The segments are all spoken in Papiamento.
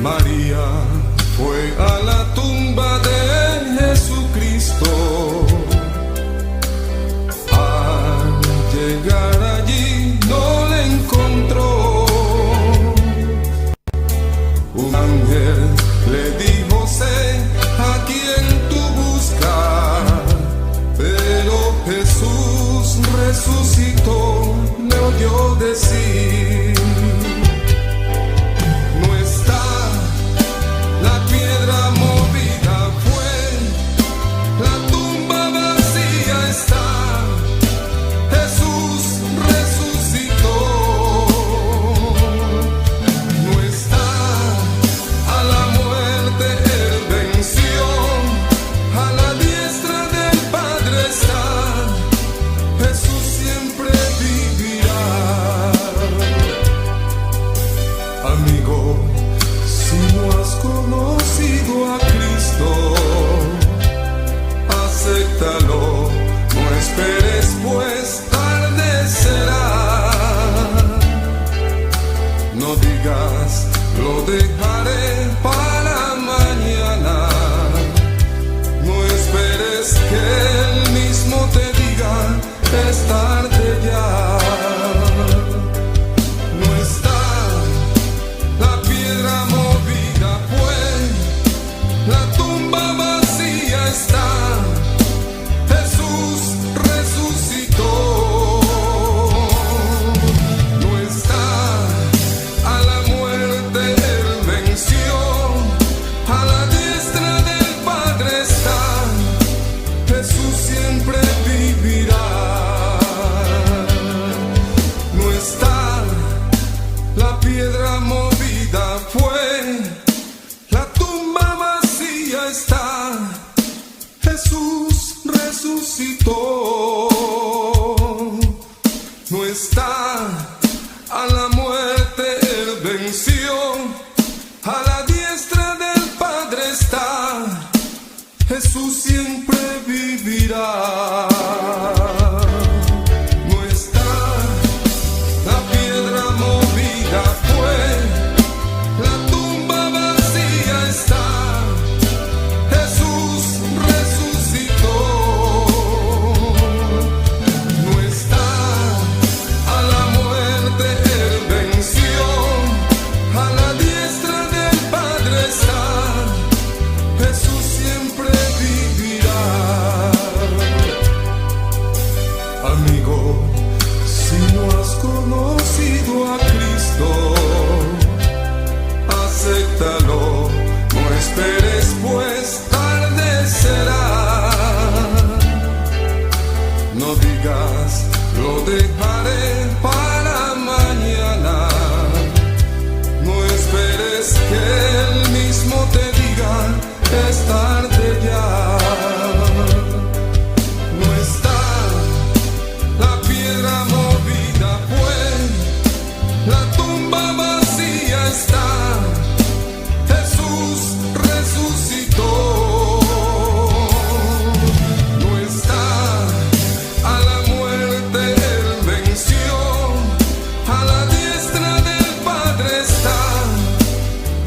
Maria fue a la tumba de Jesucristo. Al llegar allí no le encontró. Un ángel le dijo, sé a quien tú buscas. Pero Jesús resucitó, le oyó decir. No está, la piedra movida fue, la tumba vacía está, Jesús resucitó. No está, a la muerte él venció, a la diestra del Padre está, Jesús siempre vivirá. Amigo, si no has conocido a Cristo, acéptalo, no esperes, pues tarde será. No digas, lo dejaré para mañana. No esperes que él mismo te diga, es tarde ya. No está, la piedra movida fue, la tumba vacía está, Jesús resucitó. No está, a la muerte él venció, a la diestra del Padre está, Jesús siempre vivirá. No está, la piedra movida fue, la tumba vacía está, Jesús resucitó. No está, a la muerte él venció, a la diestra del Padre está, Jesús siempre vivirá. No está, la piedra movida fue, la tumba vacía está, Jesús resucitó. No está, a la muerte él venció, a la diestra del Padre está, Jesús siempre vivirá. Amigo, si no has conocido a Cristo, acéptalo, no esperes, pues tarde será. No digas, lo dejaré para mañana. No esperes que él mismo te diga, es tarde ya. No está, la piedra movida fue, la tumba vacía está, Jesús resucitó. No está, a la muerte él venció, a la diestra del Padre está,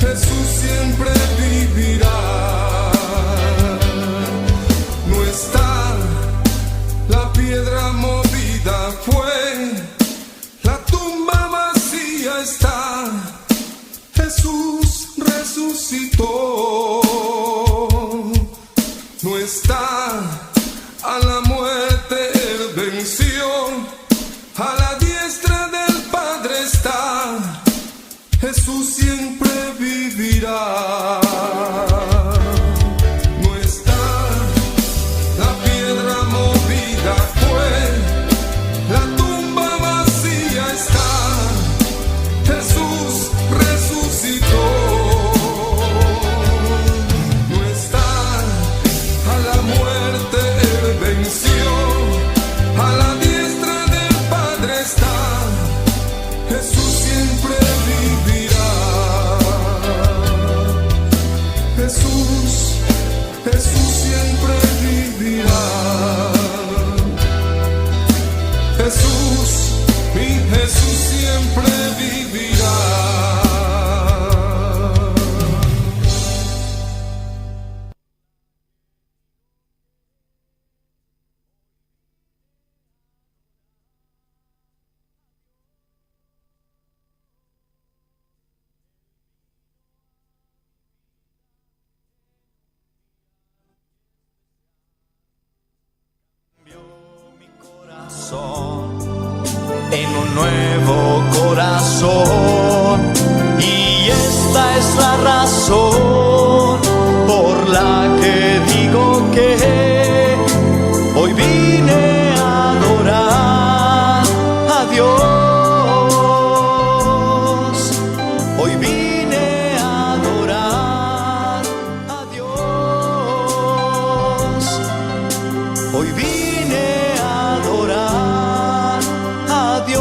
Jesús siempre vivirá. No está, la piedra movida fue, la tumba vacía está, Jesús resucitó. No está, a la muerte él venció, a la diestra del Padre está, Jesús siempre vivirá. No está, la piedra movida fue, la tumba vacía está, Jesús resucitó. No está, a la muerte él venció, a la diestra del Padre está, Jesús siempre vivirá. un nuevo corazón. Y esta es la razón por la que digo que hoy vine a adorar a Dios. Hoy vine a adorar a Dios. Hoy vine a adorar a Dios.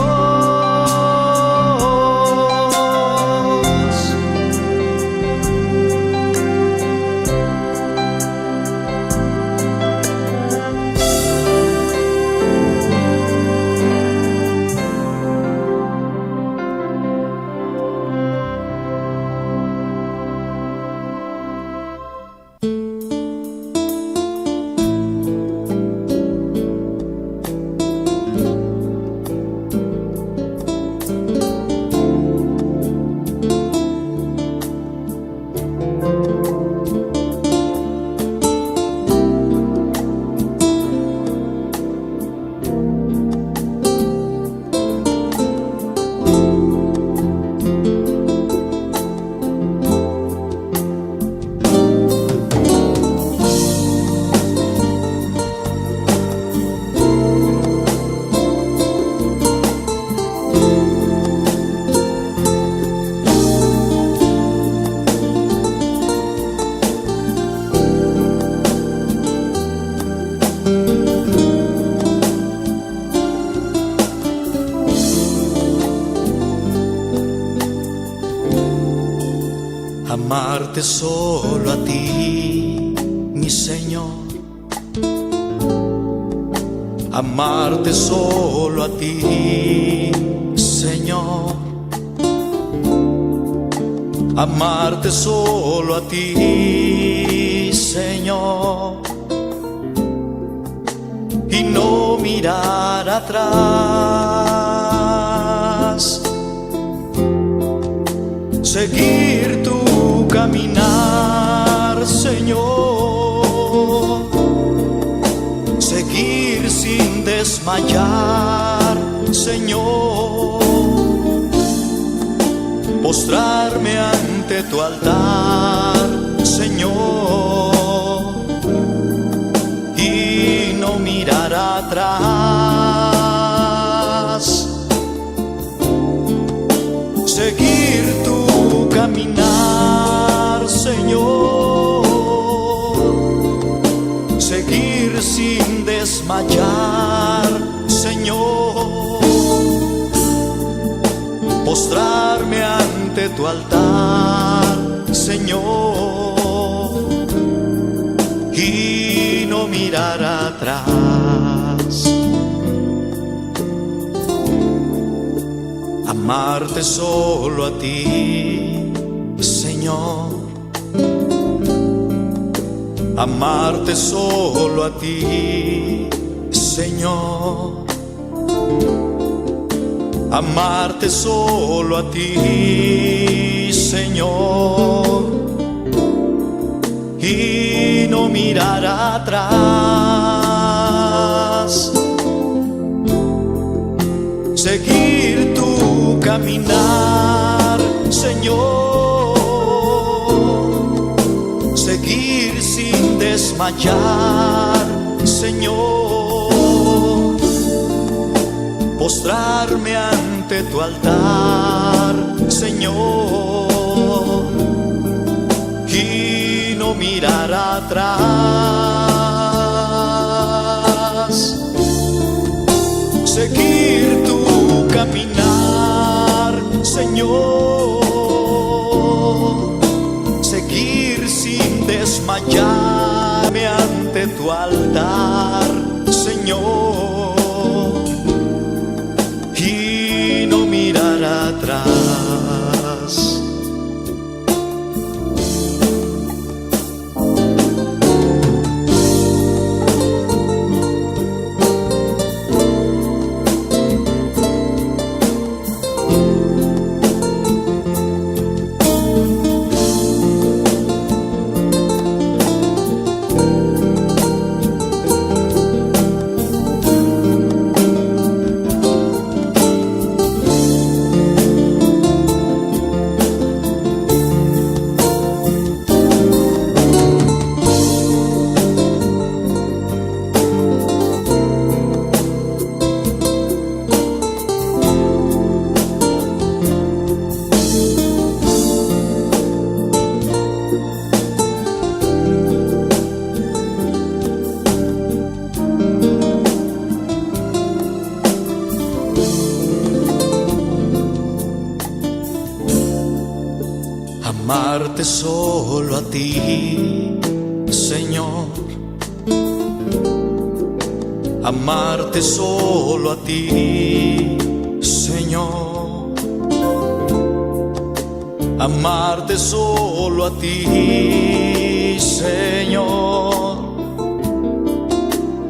Amarte solo a ti, mi Señor. Amarte solo a ti, Señor. Amarte solo a ti, Señor. Y no mirar atrás. Seguir tu caminar, Señor. Seguir sin desmayar, Señor. Postrarme ante tu altar, Señor. Y no mirar atrás. Seguir tu caminar, Señor. Seguir sin desmayar, Señor. Postrarme ante tu altar, Señor. Y no mirar atrás. Amarte solo a ti, Señor. Amarte solo a ti, Señor. Amarte solo a ti, Señor. Y no mirar atrás. Seguir tu caminar, Señor. Seguir sin desmayar, Señor. Postrarme ante tu altar, Señor. Y no mirar atrás. Seguir tu caminar, Señor. Seguir sin desmayarme ante tu altar, Señor. Y no mirar atrás. Amarte solo a ti, Señor. Amarte solo a ti, Señor. Amarte solo a ti, Señor.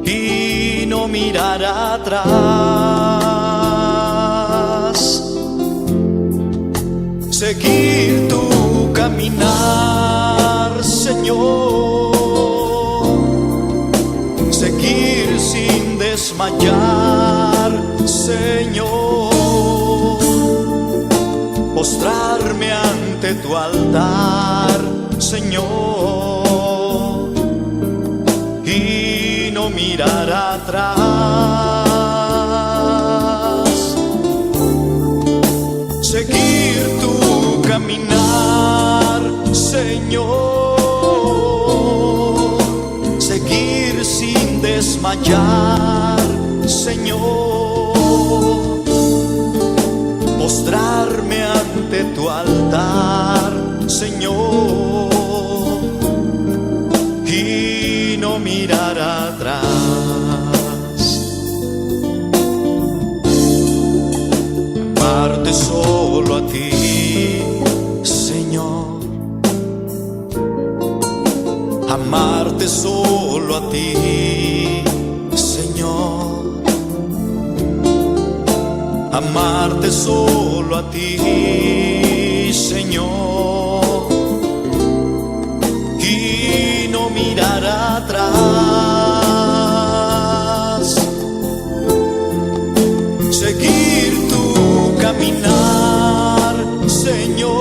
Y no mirar atrás. Seguir tu caminar, Señor. Seguir sin desmayar, Señor. Postrarme ante tu altar, Señor. Y no mirar atrás. Seguir tu caminar, Señor. Seguir sin desmayar, Señor. Postrarme ante tu altar, Señor. Y no mirar atrás. Amarte solo a ti, Señor. Amarte solo a ti, Señor. Amarte solo a ti, Señor. Y no mirar atrás. Seguir tu caminar, Señor.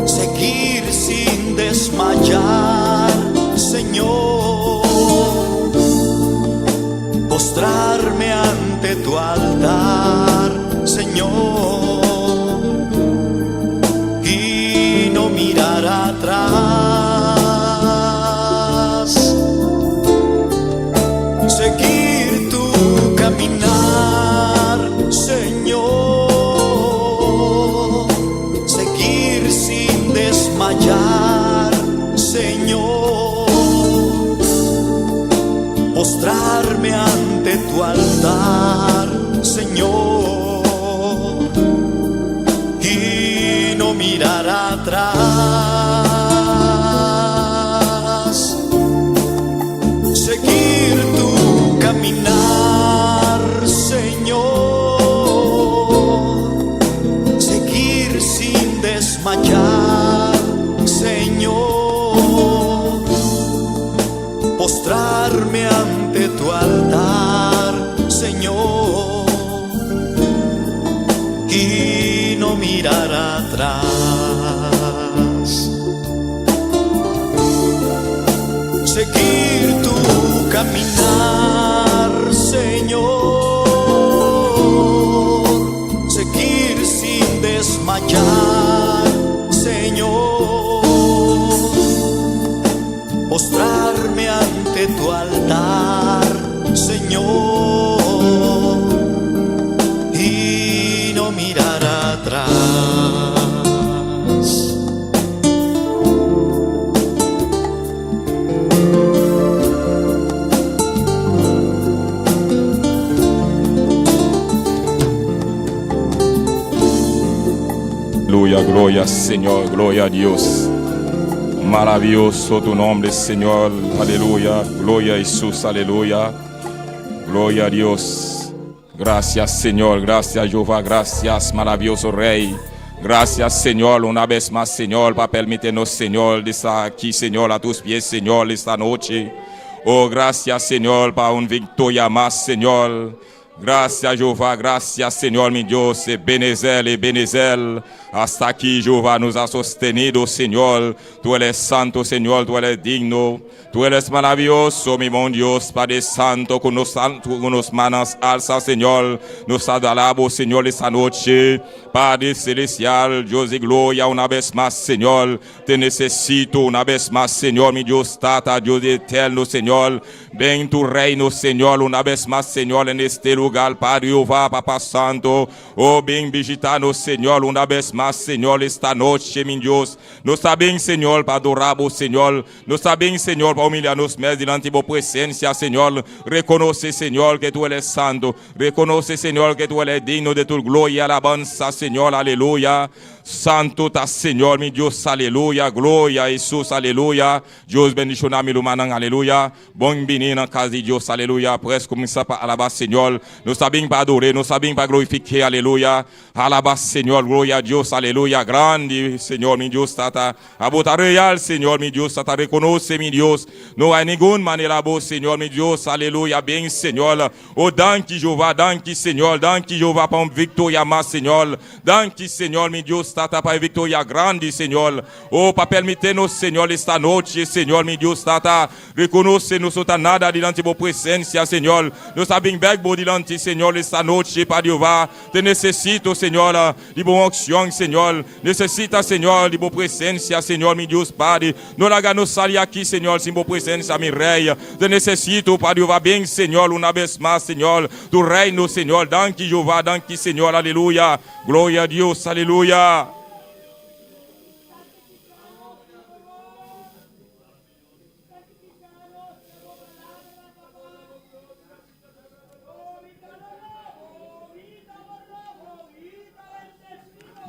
Seguir sin desmayar, Señor. Postrarme ante tu altar, Señor. Y no mirar atrás. Seguir tu caminar, Señor. Seguir sin desmayar, Señor. Postrarme ante tu altar, Señor. Y no mirar atrás. Seguir tu caminar, Señor. Seguir sin desmayar, Señor. Postrarme ante tu altar, Señor. Y no mirar atrás. Seguir tu caminar, Señor. Seguir sin desmayar, Señor. Postrarme ante tu altar, Señor. Y no mirar atrás. Aleluya, gloria Señor, gloria a Dios. Maravilloso tu nombre, Señor. Aleluya, gloria a Jesús, aleluya. Gloria a Dios. Gracias, Señor, gracias, Jehová, gracias, maravilloso Rey. Gracias, Señor, una vez más, Señor, para permitirnos, Señor, de estar aquí, Señor, a tus pies, Señor, esta noche. Oh, gracias, Señor, para una victoria más, Señor. Gracias, Jehová, gracias, Señor, mi Dios, Ebenezer, Ebenezer. Hasta aquí, Jehová, nos ha sostenido, Señor. Tú eres santo, Señor, tú eres digno. Tú eres maravilloso, mi buen Dios, Padre Santo, con nos, con nos manos alza, Señor. Nos alabamos, Señor, esta noche. Padre Celestial, Dios de gloria, una vez más, Señor. Te necesito una vez más, Señor, mi Dios, Tata, Dios eterno, Señor. Ven tu reino, Señor, una vez más, Señor, en este lugar. lugar, Padre Jehová, Papá Santo. Oh, bin bishitá nos, Señor, un bes mas, Señor, esta nochi, mi Dios. Nos ta bin, Señor, pa adorá, Señor. Nos ta bin, Señor, pa humiliá nos mes dilanti di bo presensia, Señor. Rekonosé, Señor, ku Tu eres santu. Rekonosé, Señor, ku Tu eres digno di tu gloria y alabansa, Señor. Aleluya. Santu ta Señor, mi Dios, aleluya. Gloria, Jesús, aleluya. Dios bendishoná mi rumannan, aleluya. Bon bini na kas di Dios, aleluya. Pues kuminsá pa alabá Señor. Nos ta bin pa adorá, nos ta bin pa glorifiká, aleluya. Alabá Señor, gloria a Dios, aleluya. Grandi, Señor, mi Dios, Tata. Abo ta real, Señor, mi Dios, Tata, rekonosé, mi Dios. No tin ningun manera bo, Señor, mi Dios, aleluya. Bin, Señor. Oh, danki, Jehová, danki, Señor, danki, Jehová, pa un viktoria mas, Señor. Danki, Señor, mi Dios, Tata, pa un viktoria grandi, Señor. Oh, pa permití nos, Señor, esta nochi, Señor, mi Dios, Tata, rekonosé nos no ta nada dilanti di bo presensia, Señor. Nos ta bin bèk dilanti, Señor, esta nochi, Padre Jehová. Te nesesito, Señor, di bo unshon, Señor. Nesesitá, Señor, di bo presensia, Señor, mi Dios, Padre. No laga nos sali aki, Señor, sin bo presensia, mi Rei. Te nesesito, Padre Jehová, bin, Señor, un bes mas, Señor. Tu reino, Señor. Danki, Jehová, danki, Señor, aleluya. Gloria a Dios, aleluya.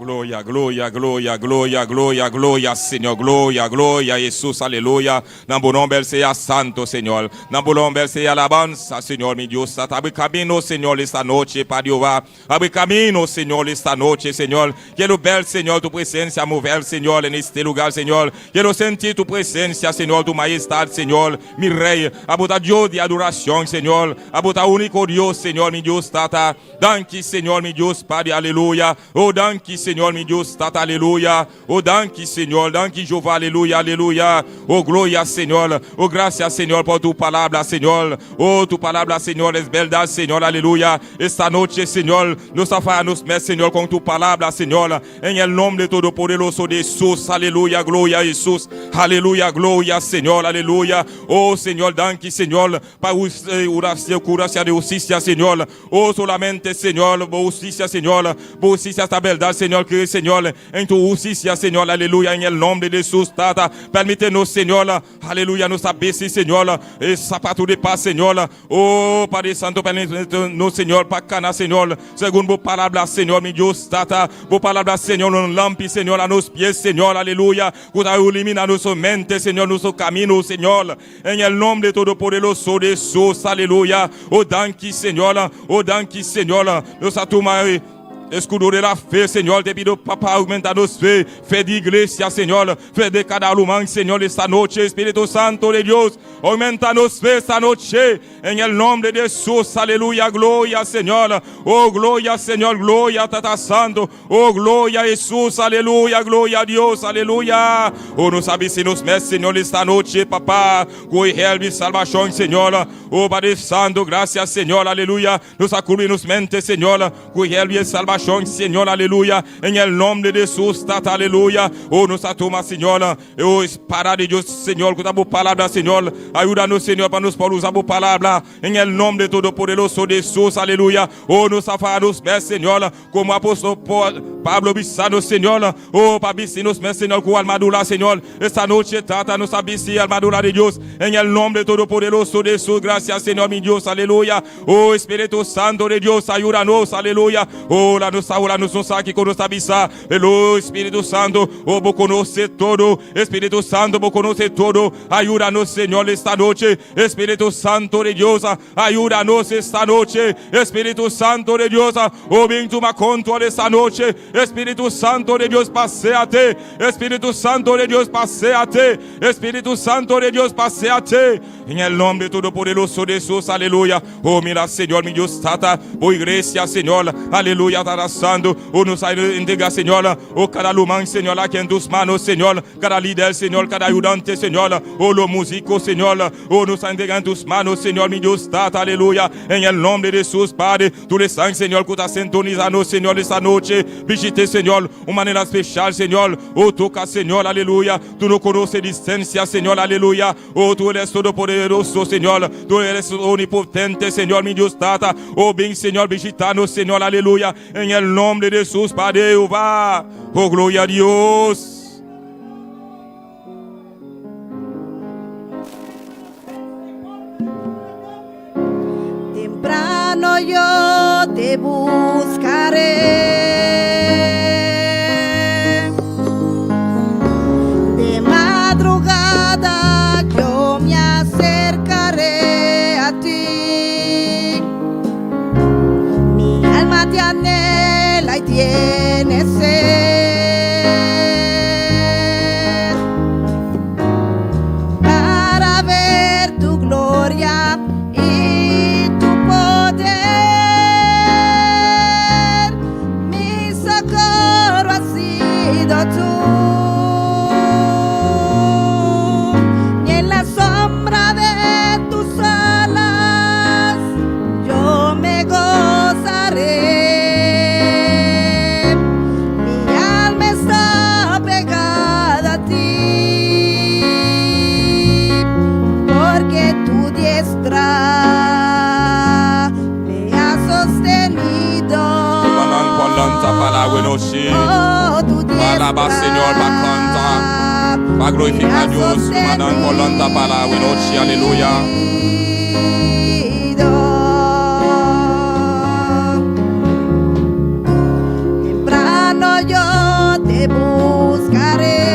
Gloria, gloria, gloria, gloria, gloria, gloria, Señor, gloria, gloria, Jesús, aleluya. Na bo nòmber sea santu, Señor. Na bo nòmber sea alabansa, Señor, mi Dios. Abri kaminda, Señor, esta nochi, Padre Jehová. Abri kaminda, Señor, esta nochi, Señor. Quiero ver, Señor, tu presencia mover, Señor, en este lugar, Señor. Quiero sentir tu presencia, Señor, tu majestad, Señor, mi Rey. Abo ta Dios di adorashon, Señor. Abo ta úniko Dios, Señor, mi Dios, Tata. Danki, Señor, mi Dios, Padre, aleluya. Oh, danki, Señor, mi Dios, Tata, aleluya. Oh, danki, Señor, danki, Jehová, aleluya, aleluya. Oh, gloria, Señor. Oh, gracias, Señor, por tu palabra, Señor. Oh, tu palabra, Señor, es verdad, Señor, aleluya. Esta noche, Señor, nos nos mes, Señor, con tu palabra, Señor. En el nombre todopoderoso de Jesús, aleluya, gloria a Jesús. Aleluya, gloria, Señor, aleluya. Oh, Señor, danki, Señor, pa grasia di hustisia, Señor. Oh, solamente, Señor, hustisia, Señor. Hustisia esta bèrdat, Señor, que Señor, en tu justicia, Señor, aleluya, en el nombre de Jesús, Tata. Permítenos, Señor, aleluya, nos bisti, Señor, e sapato di pas, Señor. Oh, Padre Santo, permítenos, Señor, pa kana, Señor, segun tu palabra, Señor, mi Dios, Tata. Tu palabra, Señor, un lampi, Señor, a nos pies, Señor, aleluya. Que ilumina nuestra mente, Señor, nuestro camino, Señor. En el nombre todopoderoso de Jesús, aleluya. Oh, danki, Señor. Oh, danki, Señor. Nos a tuma eskudo di la fe, Señor. Te pido, Papá, oumentános fe. Fe di iglesia, Señor. Fe di kada ruman, Señor, esta nochi. Espíritu Santo de Dios, oumentános fe esta nochi. En el nombre de Jesús, aleluya, gloria, Señor. Oh, gloria, Señor, gloria, Tata Santo. Oh, gloria, Jesús, aleluya, gloria a Dios, aleluya. Oh, nos bisti nos mes, Señor, esta nochi, Papá. Ku e salbashon, Señor. Oh, Padre Santo, gracias, Señor, aleluya. Nos a kubri nos mente, Señor. Ku e salbashon, Señor, aleluya. En el nombre de Jesús, Tata, aleluya. Oh, nos tuma, Señor. Oh, spada di Dios, Señor, ku tu palabra, Señor. Ayúdanos, Señor, pa nos por usa tu palabra. En el nombre todopoderoso de Jesús, aleluya. Oh, nos afados, Señor, komo apòstel Pablo bisa nos, Señor. Oh, pa bisti nos, Señor, ku armadura, Señor. Esta nochi, Tata, nos bisti armadura di Dios. En el nombre todopoderoso de Jesús, gracias, Señor, mi Dios, aleluya. Oh, Espíritu Santo de Dios, ayúdanos, aleluya. Oh, la nos aula, nos nos aki ku nos bisa. El Espíritu Santo, oh, bo konosé tur. Espíritu Santo, bo konosé tur. Ayúdanos, Señor, esta noche. Espíritu Santo de Dios, ayúdanos esta noche. Espíritu Santo de Dios, oh, bin tuma kontrol esta nochi. Espíritu Santo de Dios, paséate. Espíritu Santo de Dios, paséate. Espíritu Santo de Dios, paséate. En el nombre todopoderoso de Jesús, aleluya. Oh, mira, Señor, mi Dios, Tata, oh, iglesia, Señor, aleluya. Tata Santo, oh nos a entrega, Señor, oh cada ruman, Señor, aki en tus manos, Señor, cada lider, Señor, cada ayudante, Señor, oh los músicos, Señor, oh nos a entrega en tus manos, Señor, mi Dios, Tata, aleluya, en el nombre de Jesús, Padre, tur esnan, Señor, cu ta sintonizando, Señor, esta nochi, bishita, Señor, un manera special, Señor, oh toca, Señor, aleluya, Tú no conoces distancia, Señor, aleluya. Oh, tú eres todopoderoso, Señor. Tú eres omnipotente, Señor, mi Dios, Tata. Oh, ven, Señor, visítanos, Señor, aleluya. En el nombre de Jesús, Padre Jehová. Oh, gloria a Dios. Temprano yo te buscaré. De madrugada yo me acercaré a ti. Mi alma te anhela y tiene sed para ver tu gloria y tu poder. Mi socorro ha sido tú. Y en la sombra de tus alas yo me gozaré. Mi alma está pegada a ti, porque tu diestra me ha sostenido. Rumannan por lanta pa awe nochi. Oh, tu Pa alaba Señor, pa canta, pa glorifica Dios. Rumannan por lanta pa awe nochi, aleluya. Sostenido. Temprano yo te buscaré.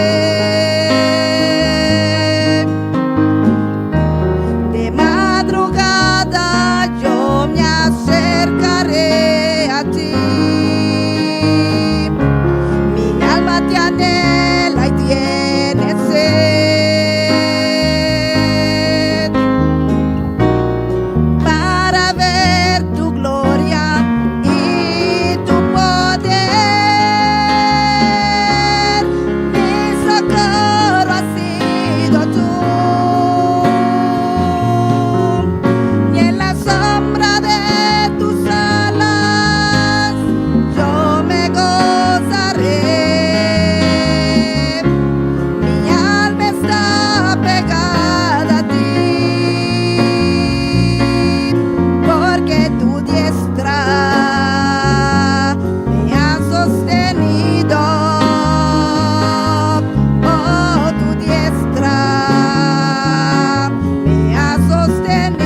De madrugada yo me acercaré a ti. Mi alma te anhela y tiene sed para ver tu gloria y tu poder. Mi socorro ha sido tú. Y en la sombra de tus alas yo me gozaré. Mi alma está pegada a ti, porque tu diestra me ha sostenido. Oh, tu diestra me ha sostenido.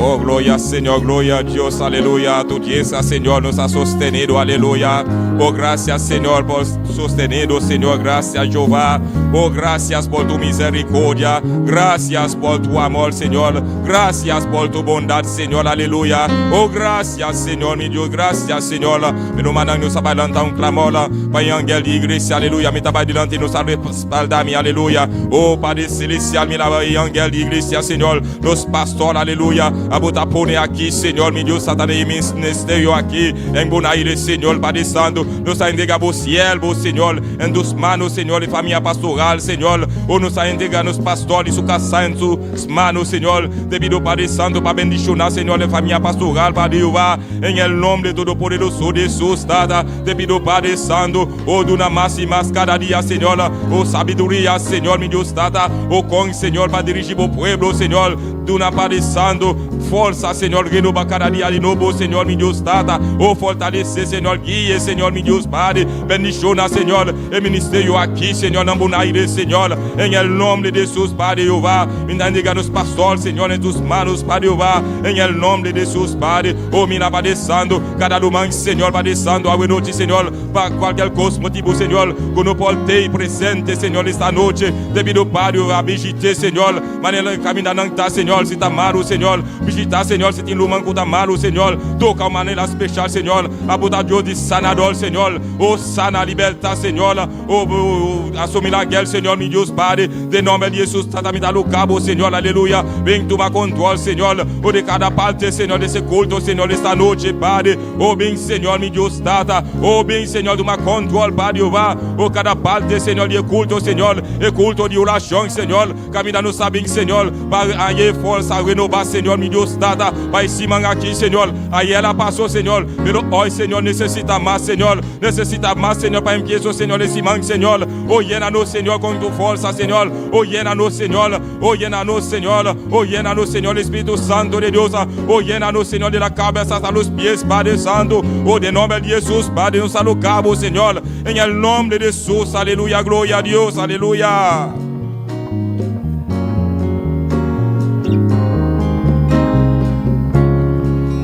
Oh, gloria, Señor, gloria a Dios, aleluya. Tu diestra, Señor, nos ha sostenido, aleluya. Oh, gracias, Señor, por sostenido, Señor. Gracias, Jehová. Oh, gracias por tu misericordia. Gracias por tu amor, Señor. Gracias por tu bondad, Señor, aleluya. Oh, gracias, Señor, mi Dios. Gracias, Señor. Pero rumannan, nos ta lanta un clamor pa angel di iglesia, aleluya. Mi ta bay dilanti, nos ta respalda mi, aleluya. Oh, Padre celestial, mi ta angel di iglesia, Señor. Nos pastor, aleluya. Abo ta pone aki, Señor, mi Dios, Satanás e ministerio aki en Bonaire, Señor, Padre Santo. Nos ta entrega bo siervo, Señor, en tus manos, Señor, e famia pastoral, Señor. Oh, nos ta entrega nos pastor y su casa en sus manos, Señor. Te pido, Padre Santo, pa bendiciona, Señor, e famia pastoral, Padre Jehová, en el nombre todopoderoso de Jesús, Tata. Te pido, Padre Santo, oh, duna mas y mas cada dia, Señor. Oh, sabiduria, Señor, mi Dios, Tata. Oh, con, Señor, pa dirigi e pueblo, Señor. Duna, Padre Santo, forsa, Señor, renoba cada dia di nobo, Señor, mi Dios, Tata. Oh, fortalece, Señor, guia, Señor, mi Dios, Padre. Bendiciona, Señor, e ministerio aki, Señor, na Bonaire, Señor. En el nombre de Jesús, Padre Jehová. Entrega nos pastor, Señor, en tus manos, Padre Jehová. En el nombre de Jesús, Padre. Oh, mira, Padre Santo, cada domingo, Señor, Padre Santo, awe nochi, Señor, pa cualkier cos, motibo, Señor, cu no por ta presente, Señor, esta nochi. Te pido, Padre, a bishita, Señor, manera caminda nan ta, Señor, si ta malo, Señor, bishita. Bishita, Señor, si tin ruman ku ta malu, Señor, toka un manera speshal, Señor. Abo ta Dios di sanador, Señor. Oh, sana, liberta, Señor. Oh, oh, hasi milager, Señor, mi Dios Padre. Den nomber di Jesus, Tata, mi ta roga bo, Señor, aleluya. Ven tuma control, Señor. Oh, di kada parti, Señor, di e kulto, Señor, esta nochi, Padre. Oh, bin, Señor, mi Dios, Tata. Oh, bin, Señor, tuma control, Padre, Jehová. Oh, kada parti, Señor, di kulto, Señor. E kulto di orashon, Señor. Kaminda nos ta bin, Señor, pa haña forsa renobá, Señor, mi Dios, Tata, pa e siman aki, Señor. Ayera a pasa, Señor, pero awe, Señor, nesesitá mas, Señor. Nesesitá mas, Señor, pa empieso, Señor, e siman, Señor. Oh, yena nos, Señor, ku tu forsa, Señor. Oh, yena nos, Señor. Oh, yena nos, Señor. Oh, yena nos, Señor, Spiritu Santu di Dios. Oh, yena nos, Señor, di la kabes hasta los pies, Padre Santu. Oh, den nòmber di Jesus, Padre, nos ta roga bo, Señor. En nòmber di Jesus, aleluya, gloria na Dios, aleluya.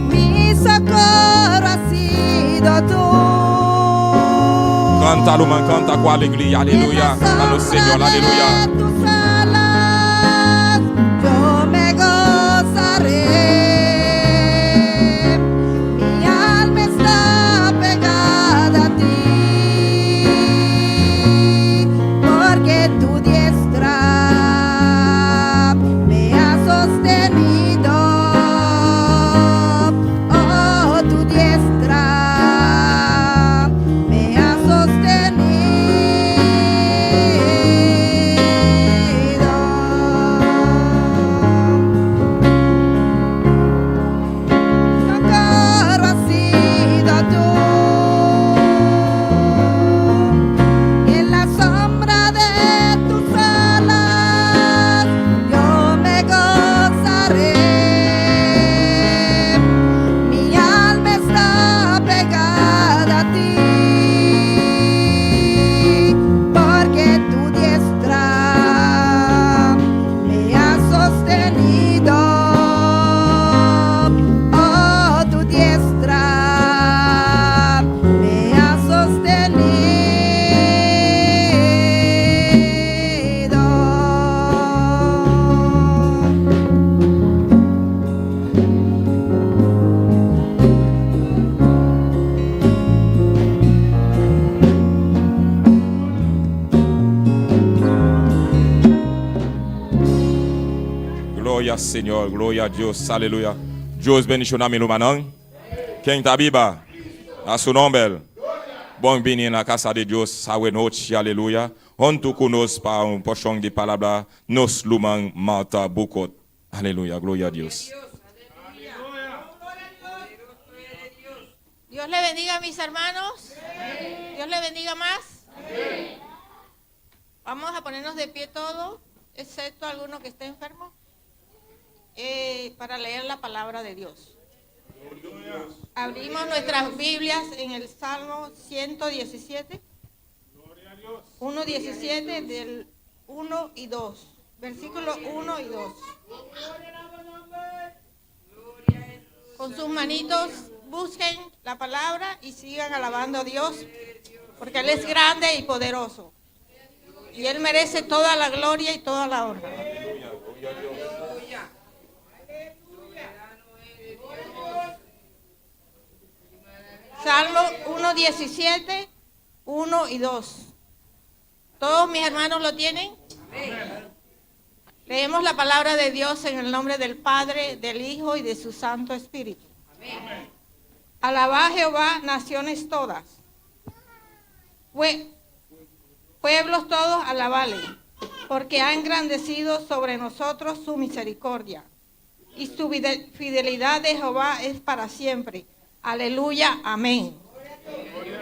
Mi socorro has sido tú. Kanta, ruman, kanta ku alegria, aleluya. En la A nos Señor, sombra aleluya. de tus alas, yo me gozaré. Mi alma está pegada a ti, porque tu diestra me ha sostenido. Oh, tu diestra me ha sostenido. Socorro has sido tú. En la sombra de tus alas yo me gozaré. Mi alma está pegada a ti, porque tu diestra me ha sostenido. Oh, tu diestra me ha sostenido. Gloria Señor, gloria na Dios, aleluya. Dios bendishoná mi rumannan. Ken ta biba? Na su nòmber. Bon bini na kas di Dios, anochi, aleluya. Huntu ku nos pa un porshon di palabra, nos ruman Marta Bukot. Aleluya, gloria na Dios. Dios le bendiga, mis hermanos. Dios le bendiga más. Vamos a ponernos de pie todos, excepto alguno que esté enfermo, para leer la palabra de Dios. Abrimos nuestras Biblias en el Salmo 117. 1.17 del 1 y 2. Versículo 1 y 2. Con sus manitos busquen la palabra y sigan alabando a Dios, porque Él es grande y poderoso. Y Él merece toda la gloria y toda la honra. Aleluya, gloria a Dios. Salmo 1.17, 1 y 2. ¿Todos mis hermanos lo tienen? Leemos la palabra de Dios en el nombre del Padre, del Hijo y de su Santo Espíritu. Alabad a Jehová, naciones todas. Pueblos todos, alabale, porque ha engrandecido sobre nosotros su misericordia. Y su fidelidad de Jehová es para siempre. Aleluya, amén.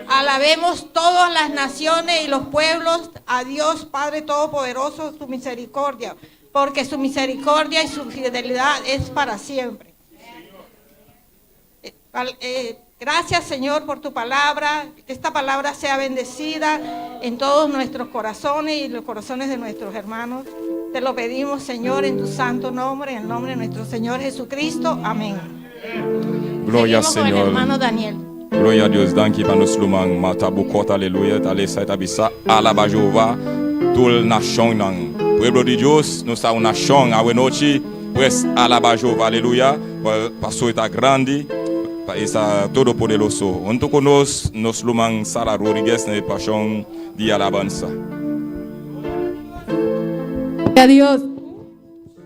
Alabemos todas las naciones y los pueblos a Dios Padre Todopoderoso, su misericordia, porque su misericordia y su fidelidad es para siempre. Gracias, Señor, por tu palabra. Que esta palabra sea bendecida en todos nuestros corazones y los corazones de nuestros hermanos. Te lo pedimos, Señor, en tu santo nombre, en el nombre de nuestro Señor Jesucristo. Amén. Gloria Seguimos con el Señor. Hermano Daniel. Gloria na Dios. Danki pa nos ruman Marta Bukot, aleluya. Ta lesa ta bisa alabá Jehová tur nashonnan. Pueblo di Dios, nos ta un nashon anochi, pues alabá Jehová, aleluya. Paso e ta grandi, pa e ta todopoderoso. Hunto ku nos, nos ruman Sara Rodriguez na e pashon di alabansa. Gloria a Dios.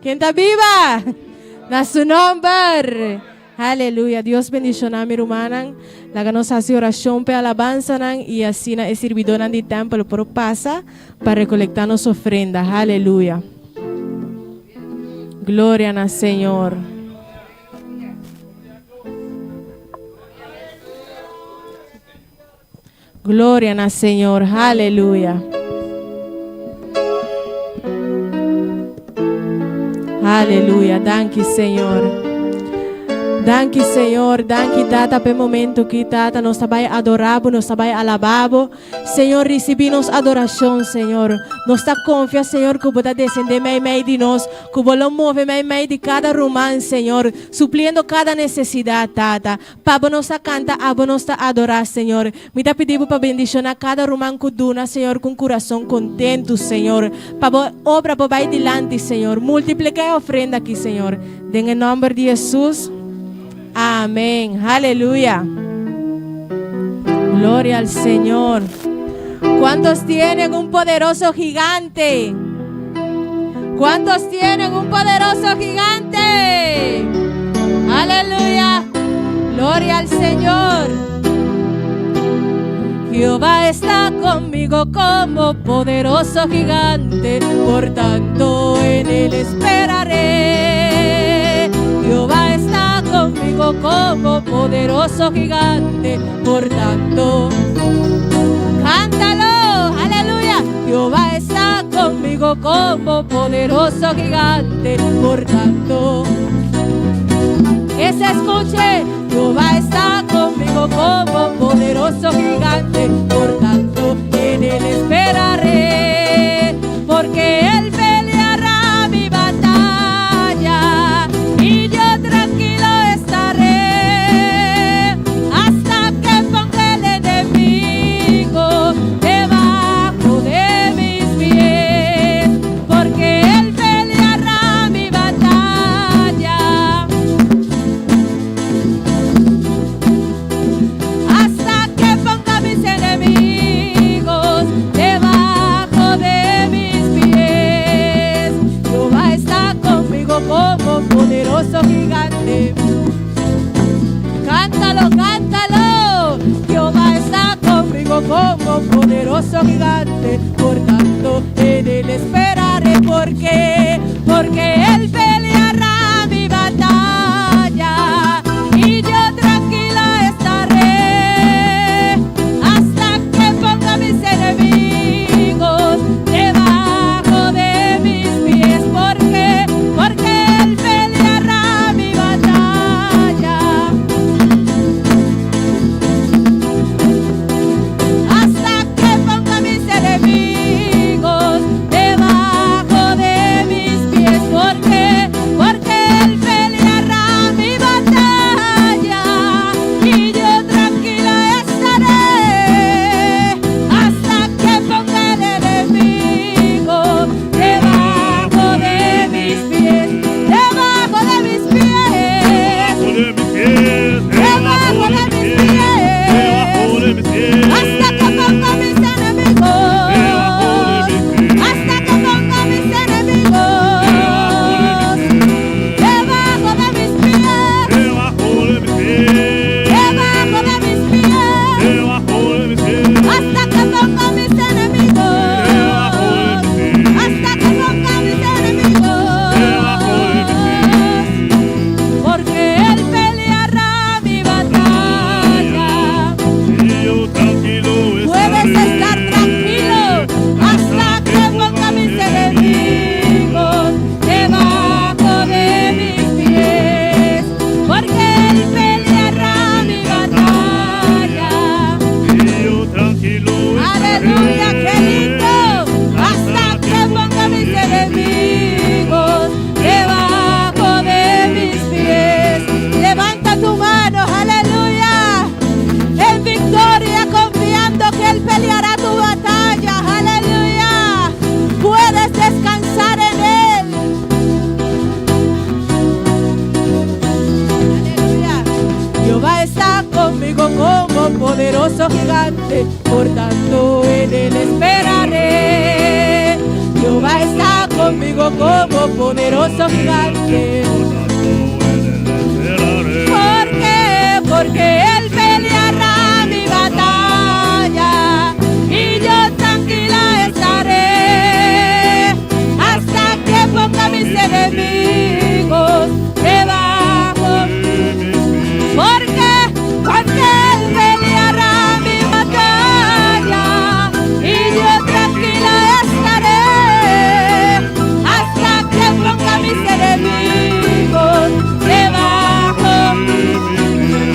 Ken ta biba? Na su nomber. Aleluya. Dios bendiciona mi rumannan. Laga nos haci oracion p'e alabansanan y asina e sirbidornan di tempel por pasa pa recolecta nos ofrenda. Aleluya. Gloria na Señor. Gloria na Señor. Aleluya. Aleluya. Danki Señor. Danki Señor, danki Tata p'e momento ki Tata nos ta bai adorabo, nos ta bai alababo. Señor, ricibi nos adoracion, Señor. Nos ta confia, Señor, cu Bo ta descende mei mei di nos, cu Bo lo move mei mei di cada ruman, Señor, supliendo cada necesidad, Tata. Pa Bo nos ta canta, Abo nos ta adora, Señor. Mi ta pidi Bo pa bendiciona cada ruman cu duna, Señor, cu un curason contento, Señor. Pa Bo obra por bay dilanti, Señor. Multiplica e ofrenda aki, Señor. Den e nomber di Jesus. Amen. Aleluya. Gloria al Señor. ¿Cuántos tienen un poderoso gigante? ¿Cuántos tienen un poderoso gigante? Aleluya. Gloria al Señor. Jehová está conmigo como poderoso gigante, por tanto en él esperaré. Jehová está conmigo como poderoso gigante, por tanto, cántalo, aleluya. Jehová está conmigo como poderoso gigante, por tanto, que se escuche, Jehová está conmigo como poderoso gigante, por tanto, en él esperaré, porque él peleará mi batalla y yo tranquilo estaré hasta que ponga el enemigo debajo de mis pies, porque él peleará mi batalla hasta que ponga mis enemigos debajo de mis pies. Jehová está conmigo como poderoso gigante. Cántalo, cántalo. Jehová está conmigo como poderoso gigante. Por tanto, en él esperaré. Porque, porque él peleará mi batalla y yo tranquila estaré hasta que ponga mis enemigos debajo de mis pies. Porque, porque él peleará mi batalla hasta que ponga mis enemigos debajo de mis pies. Porque, como poderoso gigante, por tanto en él esperaré. Jehová está conmigo como poderoso gigante. ¿Por qué? Porque él peleará mi batalla y yo tranquila estaré hasta que ponga mis enemigos debajo. ¿Por qué? Porque él peleará mi batalla y yo tranquila estaré hasta que ponga mis enemigos debajo.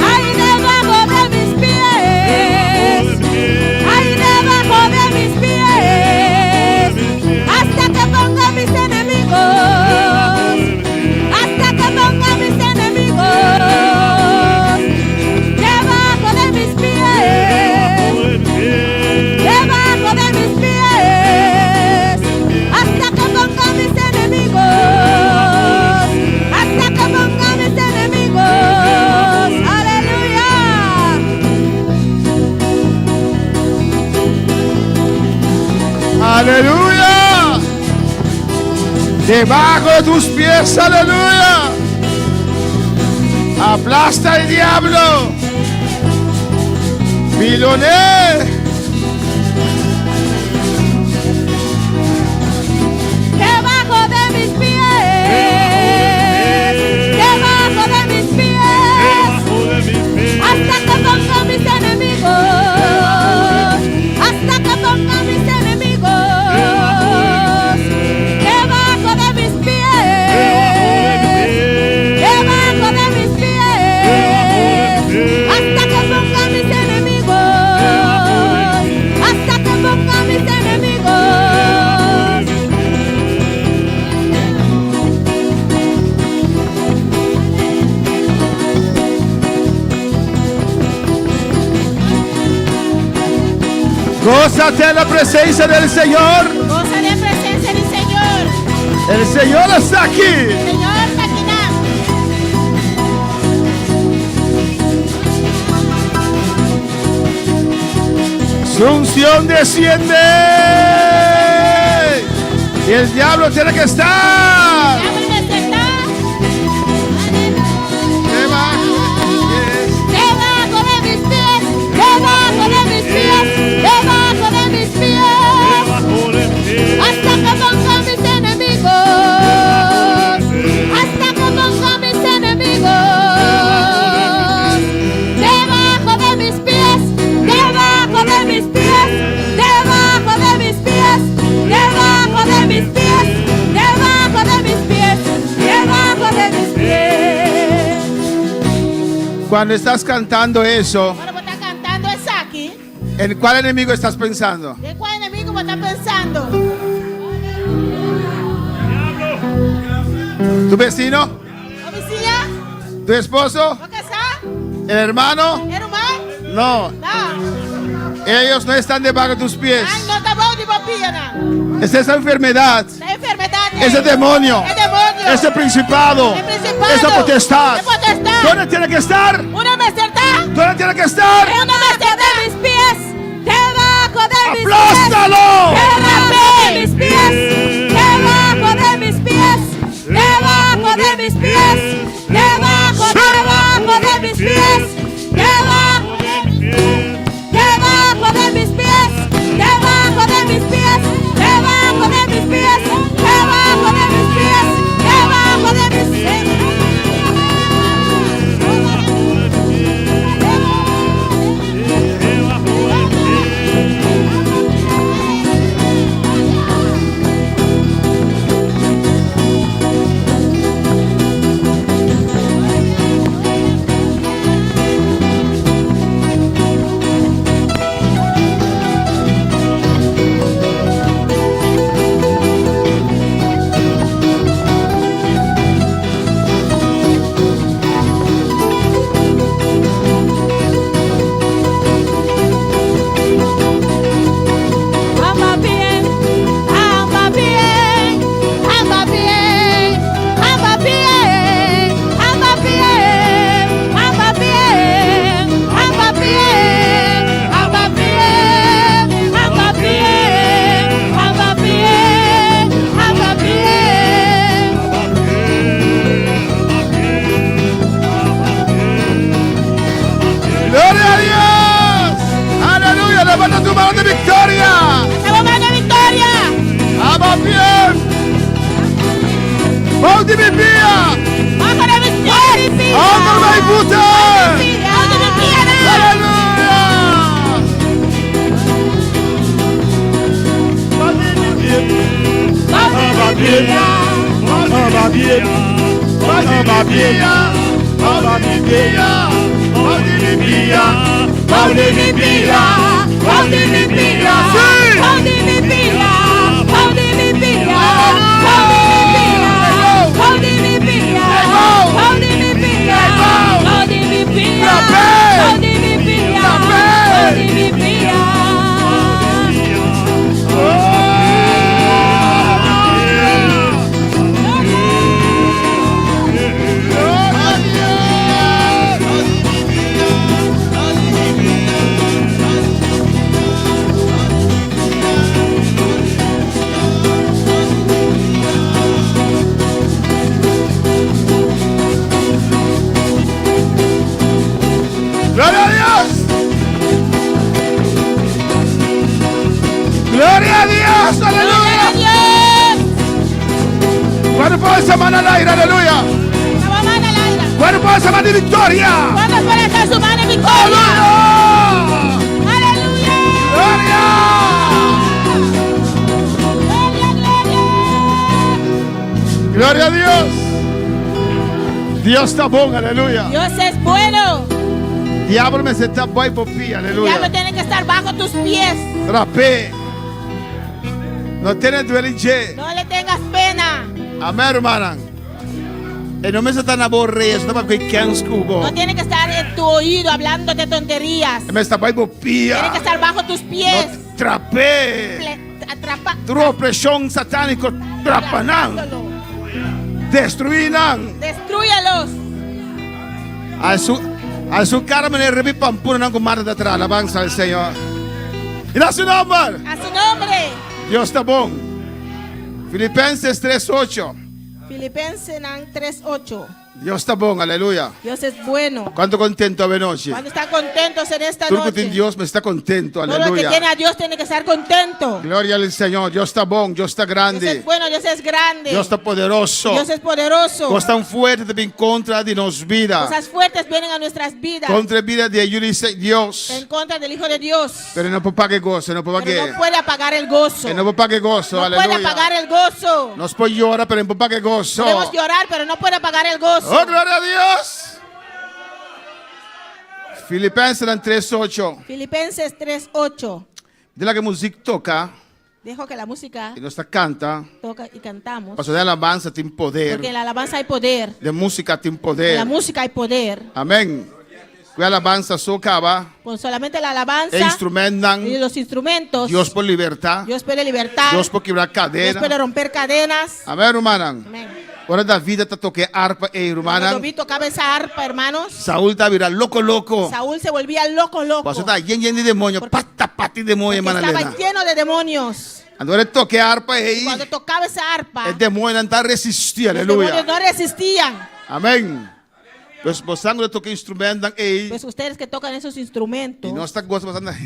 Ay, debajo de mis pies. Ay, debajo de mis pies. Hasta que ponga mis enemigos. Hasta que ponga mis enemigos. Debajo de mis pies. Debajo de mis pies. Hasta que ponga mis enemigos. Hasta que ponga mis enemigos. Aleluya. Aleluya. Debajo de tus pies, aleluya. Aplasta al diablo. Miloné. Debajo de mis pies, debajo de mis pies, hasta que ponga mis enemigos, hasta que ponga mis enemigos, debajo de mis pies, debajo de mis pies, hasta que ponga mis enemigos, hasta que ponga mis enemigos. Gózate en la presencia del Señor. Gosa den presensia di Señor. El Señor está aquí. Señor ta akinan. Su unción desciende. Y el diablo tiene que estar. Diabel mester ta. Debajo de mis pies. Debajo de mis pies, debajo de mis pies, debajo de mis pies, hasta que ponga mis enemigos, hasta que ponga mis enemigos, debajo de mis pies, debajo de mis pies, debajo de mis pies, debajo de mis pies, debajo de mis pies, debajo de mis pies. Cuando estás cantando eso, Ora bo ta kantando esaki. ¿en cuál enemigo estás pensando? Den kua enemigu bo ta pensando? ¿Tu vecino? Bo bisiña? ¿Tu esposo? Bo kasá? ¿El hermano? E ruman? No, No. ellos no están debajo de tus pies. Nan no ta bou di bo pianan. Es esa enfermedad, E enfermedat. ese demonio, E demoño. ese principado, E prinsipado. esa potestad. E potestat. ¿Dónde tiene que estar? Unda mester ta? ¿Dónde tiene que estar? Debajo de mis pies, debajo de mis pies, ¡Aplástalo! debajo de mis pies, debajo de mis pies, debajo de mis pies, debajo, debajo de mis pies, debajo, debajo de mis pies, debajo de mis pies, debajo de mis pies, debajo de mis pies, debajo de mis pies. pia, bou di mi pia, bou di mi pia, bou di mi pia. Sí! Bou di mi pia, bou di mi pia, bou di mi pia, bou di mi pia, bou di mi pia, bou di mi pia, bou di mi pia, bou di mi pia. Gloria a Dios. Gloria a Dios. Aleluya. ¿Cuándo puede esa mano al aire? Aleluya. ¿Cuándo puede esa mano de victoria? ¿Cuándo puede estar su mano en victoria? Aleluya. Aleluya. Gloria. Gloria, gloria. Gloria a Dios. Dios ta bon, aleluya. Dios es bueno. Diabel mester ta bou bo pia, aleluya. Diablo tiene que estar bajo tus pies. Trap'é. No tene duele dje. No le tengas pena. Amèn, rumannan. E no mester ta na bo orea, ta papia kèns ku bo. No tiene que estar en tu oído hablándote tonterías. E mester ta bou bo pia. Tiene que estar bajo tus pies. No trap'é. Atrapa. Tur opreshon satániko trapa nan. Destruí nan. Destrúyalos. A su kara manera rebi pampuna nan ku mata ta traha. Alabansa al Señor. I na su nomber. A su nombre. Dios ta bon. Filipenses 3:8. Filipenses 3:8. Dios ta bon, aleluya. Dios es bueno. Kuantu kontentu awe nochi? Cuando están contentos en esta Tur ku noche. tin Dios mester ta kontentu, Todo el que aleluya. tiene a Dios tiene que estar contento. Gloria al Señor. Dios ta bon, Dios ta Dios grandi. es bueno, Dios es grande. Dios ta poderoso. Dios es poderoso. Kosnan fuerte ta bin kontra di nos bida. Cosas fuertes vienen a nuestras vidas. Kontra bida di Yu di Dios. En contra del Hijo de Dios. Pero no por paga e goso, no por Pero paga. no puede apagar el gozo. E no por paga e goso, No aleluya. puede apagar el gozo. Nos por yora, pero no por paga e goso. Podemos llorar, pero no puede apagar el gozo. Oh, gloria a Dios. Filipenses 3:8. Filipenses 3:8. Di laga muzik toka. Dejo que la música I nos ta kanta. toca y cantamos. Pasobra den alabansa tin poder. Porque en la alabanza hay poder. Den músika tin En poder. la música hay poder. Amèn. Ku alabansa so kaba. Con solamente la alabanza E instrumentnan. y los instrumentos. Dios por libertá. Dios puede libertar. Dios por kibra Dios kadena. puede romper cadenas. Amèn, rumannan. Amén. Ora David ta toka e arpa ei, Cuando rumannan. David tocaba esa arpa, hermanos, Saul ta bira loko loko. Saúl se volvía loco, loco. Pasobra ta yen yen di demoño, pata pata di demoño, Porque hermana estaba Elena. lleno de demonios. Anto ora e toka e arpa ei, Cuando tocaba esa arpa, e demoñonan no ta resistí, los aleluya. demonios no resistían. Amèn. Pues boso ku ta toka instrumènt ei. Pues ustedes que tocan esos instrumentos, I nos ta gosa bastante.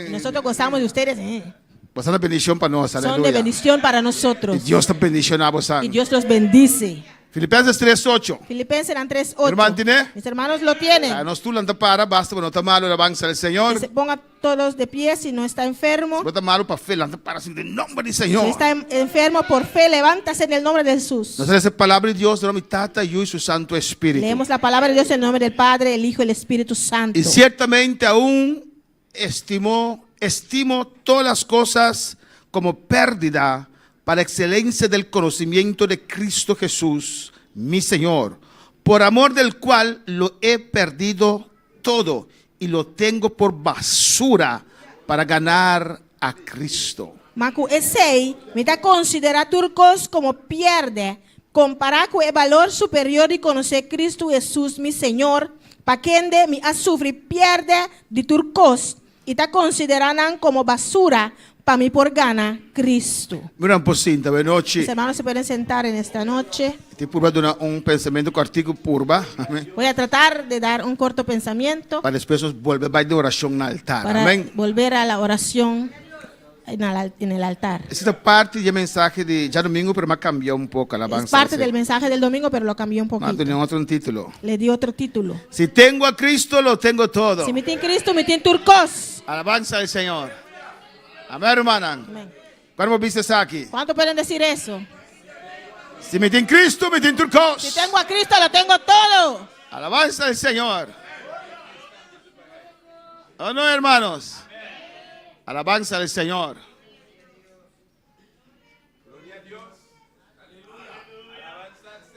y nosotros gozamos de ustedes, eh, Boso ta bendishon pa nos, son de aleluya. bendición para I nosotros. Dios ta bendishoná boso. Y Dios los bendice. Filipenses 3:8. Filipenses 3:8. Ruman tin'é? Mis hermanos lo tienen. Ah, nos tur lanta para, basta, no ta malu, alabansa al Señor. Que se ponga todos de pie si no está enfermo. No ta malu pa fe, lanta para asina, den nòmber di Señor. Si está enfermo por fe, levántase en el nombre de Jesús. Nos ta lesa palabra di Dios, den nòmber di Tata, Yu i su Santu Spiritu. Leemos la palabra de Dios en el nombre del Padre, el Hijo y el Espíritu Santo. Y ciertamente aún estimo, estimo todas las cosas como pérdida para excelencia del conocimiento de Cristo Jesús, mi Señor, por amor del cual lo he perdido todo y lo tengo por basura para ganar a Cristo. Ma ku esei, mi ta konsiderá tur kos komo pèrdè, kompará ku e balor superior di konosé Kristu Hesus, mi Señor, pa kende mi a sufri pèrdè di tur kos, i ta konsiderá nan komo basura pa mi por gana Kristu. Mira por sinta, bon nochi. Mis hermanos se pueden sentar en esta noche. Ta purba duna un pensamentu kòrtiku purba. Amèn. Voy a tratar de dar un corto pensamiento Pa despues nos bolbe bai den orashon na altar. para Amèn. volver a la oración en el, en el altar. Esaki ta parti di e mensahe di djadumingu, pero m'a kambia un poko. Es Alabansa. parte del mensaje del domingo, pero lo cambié un M'a poquito. duna otro título. Le di otro título. Si tengo a Cristo, lo tengo todo. Si mi tin Cristo, mi tin tur kos. Alabansa al Señor. Amèn, ruman. Amèn. Kuantu por bisa esaki? ¿Cuánto pueden decir eso? Si mi tin Cristo, mi tin tur kos. Si tengo a Cristo, lo tengo todo. Alabanza al Señor. ¿O no, hermanos? Alabanza al Señor.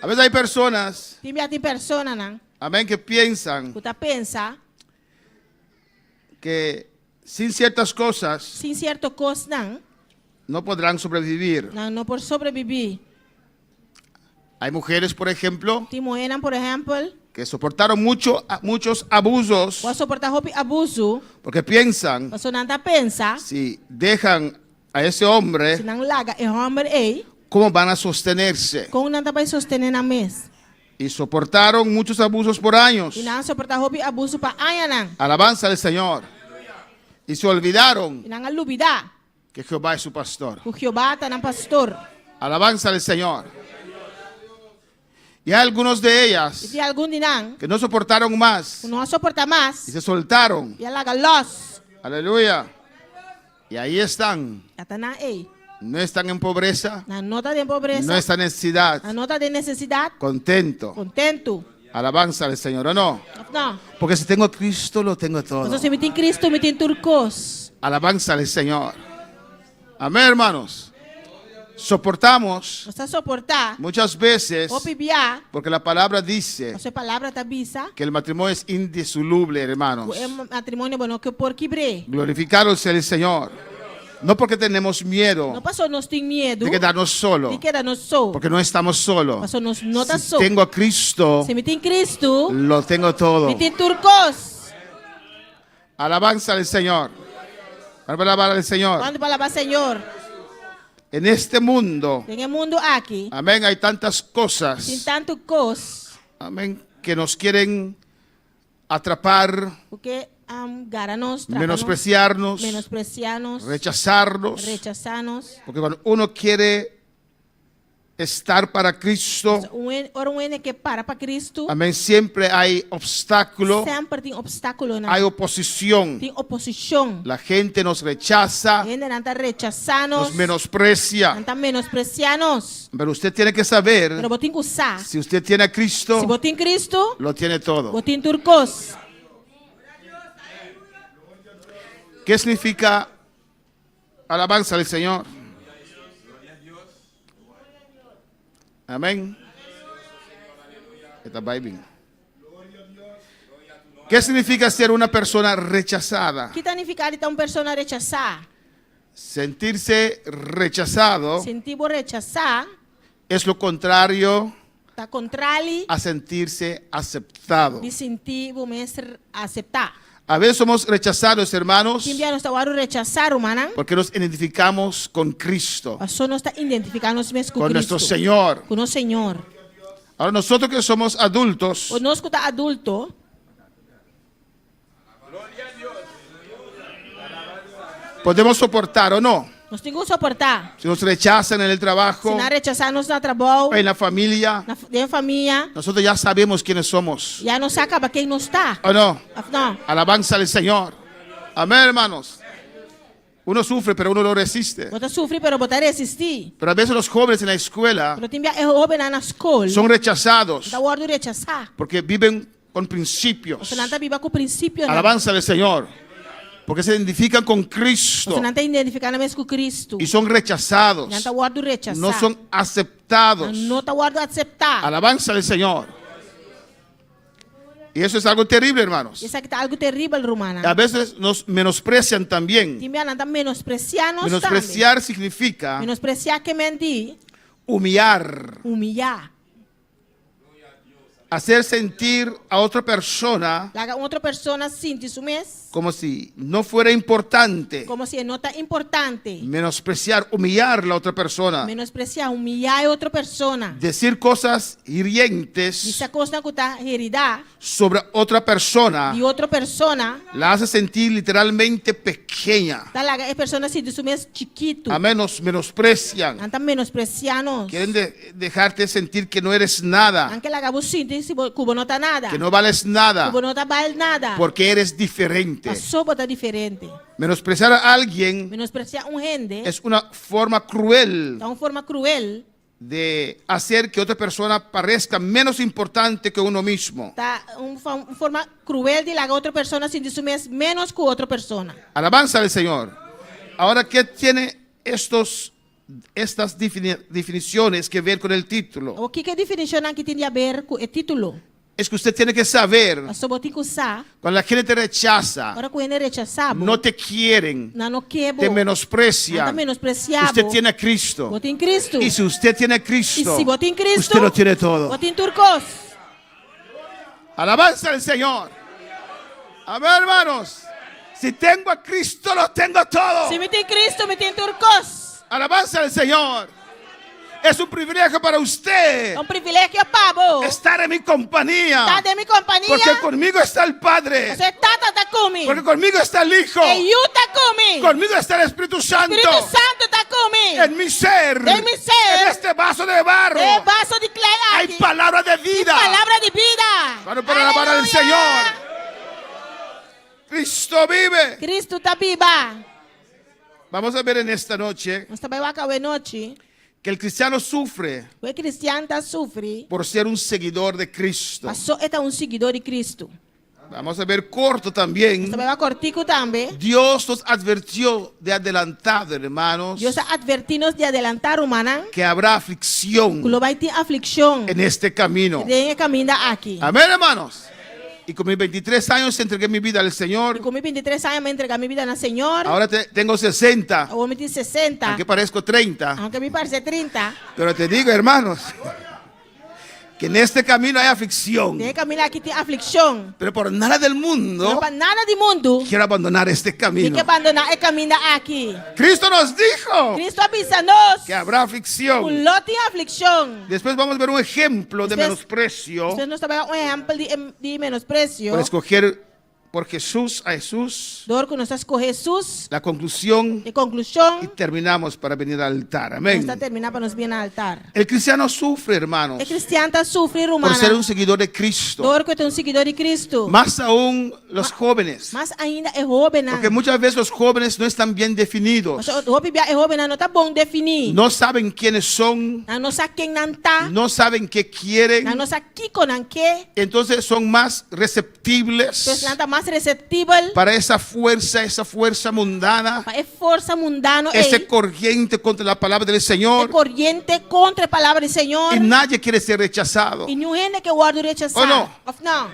A veces hay personas, Tin bia tin personanan amén, que piensan ku ta pensa que sin ciertas cosas sin sierto kosnan no podrán sobrevivir. Nan no por sobrebibí. Hay mujeres, por ejemplo, Tin muhénan, por ehèmpel, que soportaron mucho, muchos abusos ku a soportá hopi abusu, porque piensan, pasobra nan ta pensa, si dejan a ese hombre, si nan laga e hòmber ei, ¿cómo van a sostenerse? kon nan ta bai sostené nan mes? Y soportaron muchos abusos por años. I nan a soportá hopi abusu pa añanan. Alabanza al Señor. Y se olvidaron I nan a lubidá que Jehová es su pastor. ku Jehová ta nan pastor. Alabanza al Señor. Y hay algunos de I ellas tin algun di nan que no soportaron más ku no a soportá mas y se soltaron. i a laga lòs. Aleluya. Y ahí están. Ata nan ei. No están en pobreza, Nan no ta den pobresa. no están en necesidad. Nan no ta den nesesidat. Contento. Kontentu. Alabanza al Señor, ¿o no? Òf no? Porque si tengo a Cristo, lo tengo todo. Pasobra si mi tin Cristo, mi tin tur kos. Alabanza al Señor. Amén, hermanos. Soportamos Nos ta soportá muchas veces hopi bia, porque la palabra dice pasobra e palabra ta bisa que el matrimonio es indisoluble, hermanos. ku e matrimonio bo no ke por kibr'é. Glorificado sea el Señor. No porque tenemos miedo No pasobra nos tin miedu de quedarnos solo, di keda nos so, porque no estamos solos. pasobra nos no ta Si so. tengo a Cristo, Si mi tin Cristo, lo tengo todo. mi tin tur kos. Alabanza al Señor. Para alabar al Señor. Kuantu pa alabá Señor? En este mundo, Den e mundu aki, amén, hay tantas tin cosas, tantu kos amén, que nos quieren atrapar, ku ke gara nos, trapa nos, menospreciarnos, menospresiá nos, rechazarnos. rechasá nos. Porque cuando uno quiere estar para Cristo, Un hende, ora un hende ke para pa Cristo, amén, siempre hay obstáculo, semper tin obstáculonan, hay oposición. tin oposishon. La gente nos rechaza, Hendenan ta rechasá nos, nos menosprecia. nan ta menospresiá nos. Pero usted tiene que saber, Pero bo tin ku sa, si usted tiene a Cristo, si bo tin Cristo, lo tiene todo. bo tin tur kos. ¿Qué significa alabanza al Señor? Amén. Esta Bible. ¿Qué significa ser una persona rechazada? Ki ta nifiká di ta un persona rechasá? Sentirse rechazado Sinti bo rechasá es lo contrario ta kontrali a sentirse aceptado. di sinti bo mes aseptá. A veces somos rechazados, hermanos, Tin bia nos ta wòrdu rechasá, rumannan, porque nos identificamos con Cristo, pasó nos ta identifiká nos mes ku con nuestro Cristo, Señor. ku nos Señor. Ahora nosotros que somos adultos, O nos ku ta adulto, podemos soportar o no. nos tin ku soportá. Si nos rechazan en el trabajo, Si nan rechasá nos na trabou, en la familia, na, den famia, nosotros ya sabemos quiénes somos. ya nos sa kaba ken nos ta. ¿O no? Òf no? Alabanza al Señor. Amén, hermanos. Uno sufre, pero uno lo resiste. Bo ta sufri, pero bo ta resistí. Pero a veces los jóvenes en la escuela Pero tin bia e hóbennan na skol son rechazados ta wòrdu rechasá. porque viven con principios. Pasobra nan ta biba ku prinsipionan. Alabanza al Señor. Porque se identifican con Cristo Pasobra nan ta identifiká nan mes ku Cristo. y son rechazados. Nan ta wòrdu rechasá. No son aceptados. Nan no ta wòrdu aseptá. Alabanza al Señor. Y eso es algo terrible, hermanos. I esaki ta algu teribel, rumannan. A veces nos menosprecian también. Tin bia nan ta menospresiá nos tambe. Menospreciar significa Menospresiá ke men di humillar, humillá. hacer sentir a otra persona Laga un otro persona sinti su mes como si no fuera importante. komo si e no ta importante. Menospreciar, humillar a la otra persona. Menospresiá, humillá e otro persona. Decir cosas hirientes Bisa kosnan ku ta heridá sobre otra persona di otro persona. la hace sentir literalmente pequeña. Ta laga e persona sinti su mes chikitu. Amén, nos menosprecian. Nan ta menospresiá nos. Quieren dejarte sentir que no eres nada, Nan ke laga bo sinti si bo, ku bo no ta nada. que no vales nada, Ku bo no ta bal nada. porque eres diferente. Pasó bo ta diferente. Menospreciar a alguien Menospresiá un hende es una forma cruel ta un forma kruel. de hacer que otra persona parezca menos importante que uno mismo. Ta un un forma kruel di laga otro persona sinti su mes ménos ku otro persona. Alabanza al Señor. Ahora, ¿qué tiene estos, estas definiciones que ver con el título? Awor kiko e definishonnan aki tin di aber ku e título? Es que usted tiene que saber, Pasobra bo tin ku sa, cuando la gente te rechaza, ora ku hende rechasá bo, no te quieren, nan no ke bo, te nan ta menosprecian, menospresiá bo, usted tiene a Cristo. bo tin Cristo. Y si usted tiene a I Cristo, si bo tin Cristo, usted lo tiene todo. bo tin tur kos. Alabanza al Señor. A ver, hermanos, si tengo a Cristo, lo tengo todo. Si mi tin Cristo, mi tin tur kos. Alabanza al Señor. Es un privilegio para usted Ta un privilegio pa bo. estar en mi compañía. Ta den mi kompania. Porque conmigo está el Padre. Pasobra e Tata ta ku mi. Porque conmigo está el Hijo. E Yu ta ku mi. Conmigo está el Espíritu Santo. Spiritu Santu ta ku mi. En mi ser. Den mi ser. En este vaso de barro. Den e vaso di klei Hay aki. palabra de vida. Palabra di bida. Para para alabar al Aleluya. Señor. Cristo vive. Cristo ta biba. Vamos a ver en esta noche Nos ta bai wak awe nochi. que el cristiano sufre Ku e kristian ta sufri por ser un seguidor de Cristo. paso e ta un siguidó di Cristo. Vamos a ver corto también. Nos ta bai wak kortiku tambe. Dios nos advirtió de adelantado, hermanos, Dios a advertí nos di adelantá, rumannan, que habrá aflicción ku lo bai tin aflikshon en este camino. den e kaminda aki. Amén, hermanos. Y con mis 23 años entregué mi vida al I Señor. ku mi 23 aña mi a entregá mi bida na Señor. Ahora te, tengo 60. Awor mi tin 60. Aunque parezco 30. Aunke mi parse 30. Pero te digo, hermanos, que en este camino hay aflicción. Den e kaminda aki tin aflikshon. Pero por nada del mundo Pero pa nada di mundu quiero abandonar este mi camino. ke bandoná e kaminda aki. Cristo nos dijo Cristo a bisa nos que habrá aflicción. ku lo tin aflikshon. Después vamos a ver un ejemplo de Despues, menosprecio despues nos ta bai un ehèmpel di, di menospresio. por escoger por Jesús a Jesús. Dor ku nos ta skohe Hesus. La conclusión. E konklushon. Y terminamos para venir al altar. Amén. Nos ta terminá pa nos bini na altar. El cristiano sufre, hermanos. E kristian ta sufri, Por ser rumannan. un seguidor de Cristo. Dor ku e ta un siguidó di Kristu. Más aún los jóvenes. Mas ainda e hóbennan. Porque muchas veces los jóvenes no están bien definidos. Pasobra hopi bia e hóbennan no ta bon definí. No saben quiénes son. Nan no sa ken nan ta. No saben qué quieren. Nan no sa kiko nan ke. Entonces son más receptibles. Entonces nan ta mas receptibel. Para esa fuerza, esa fuerza mundana. Pa e forsa mundano ei. Ese corriente contra la palabra del Señor. E koriente kontra e palabra di Señor. Y nadie quiere ser rechazado. I niun hende ke wòrdu rechasá. ¿O no? Òf no?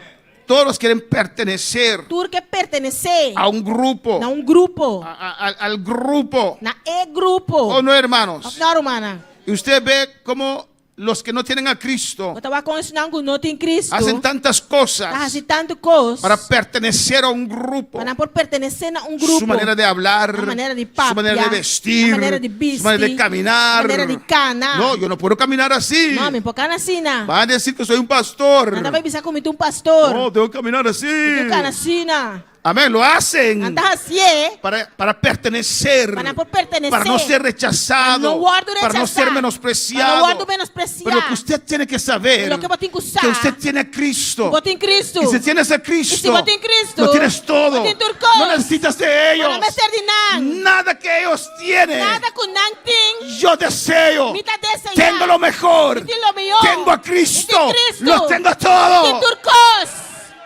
Todos quieren pertenecer. Tur ke pertenesé. A un grupo. Na un grupo. A, a, al grupo. Na e grupo. ¿O no, hermanos? Òf no, rumannan? Y usted ve cómo los que no tienen a Cristo. Bo ta wak kon esnan ku no tin Cristo. Hacen tantas cosas. Ta hasi tantu kos. Para pertenecer a un grupo. Pa nan por pertenesé na un grupo. Su manera de hablar. Nan manera di Su manera de papia. vestir. Nan manera di bisti. Su manera de caminar. Nan manera di kana. No, yo no puedo caminar así. No, mi no por kana asina. Van a decir que soy un pastor. Nan ta bai bisa ku mi ta un pastor. No, tengo que caminar así. Mi tin ku kana asina. Amén, lo hacen. Nan ta hasié. Para, para pertenecer. Pa nan por pertenesé. Para no ser rechazado. Pa no wòrdu Para no rechasá. ser menospreciado. Pa no wòrdu menospresiá. Pero lo que usted tiene que saber. Loke bo tin ku sa. Que usted tiene a Cristo. Bo tin Cristo. Y si tienes a Cristo. I si bo tin Cristo. Lo tienes todo. Bo tin tur kos. No necesitas de ellos. Bo no mester di nan. Nada que ellos tienen. Nada ku nan tin. Yo deseo. Mi ta deseá. Tengo lo mejor. Mi tin lo mihó. Tengo a Cristo. Mi tin Cristo. Lo tengo todo. Mi tin tur kos.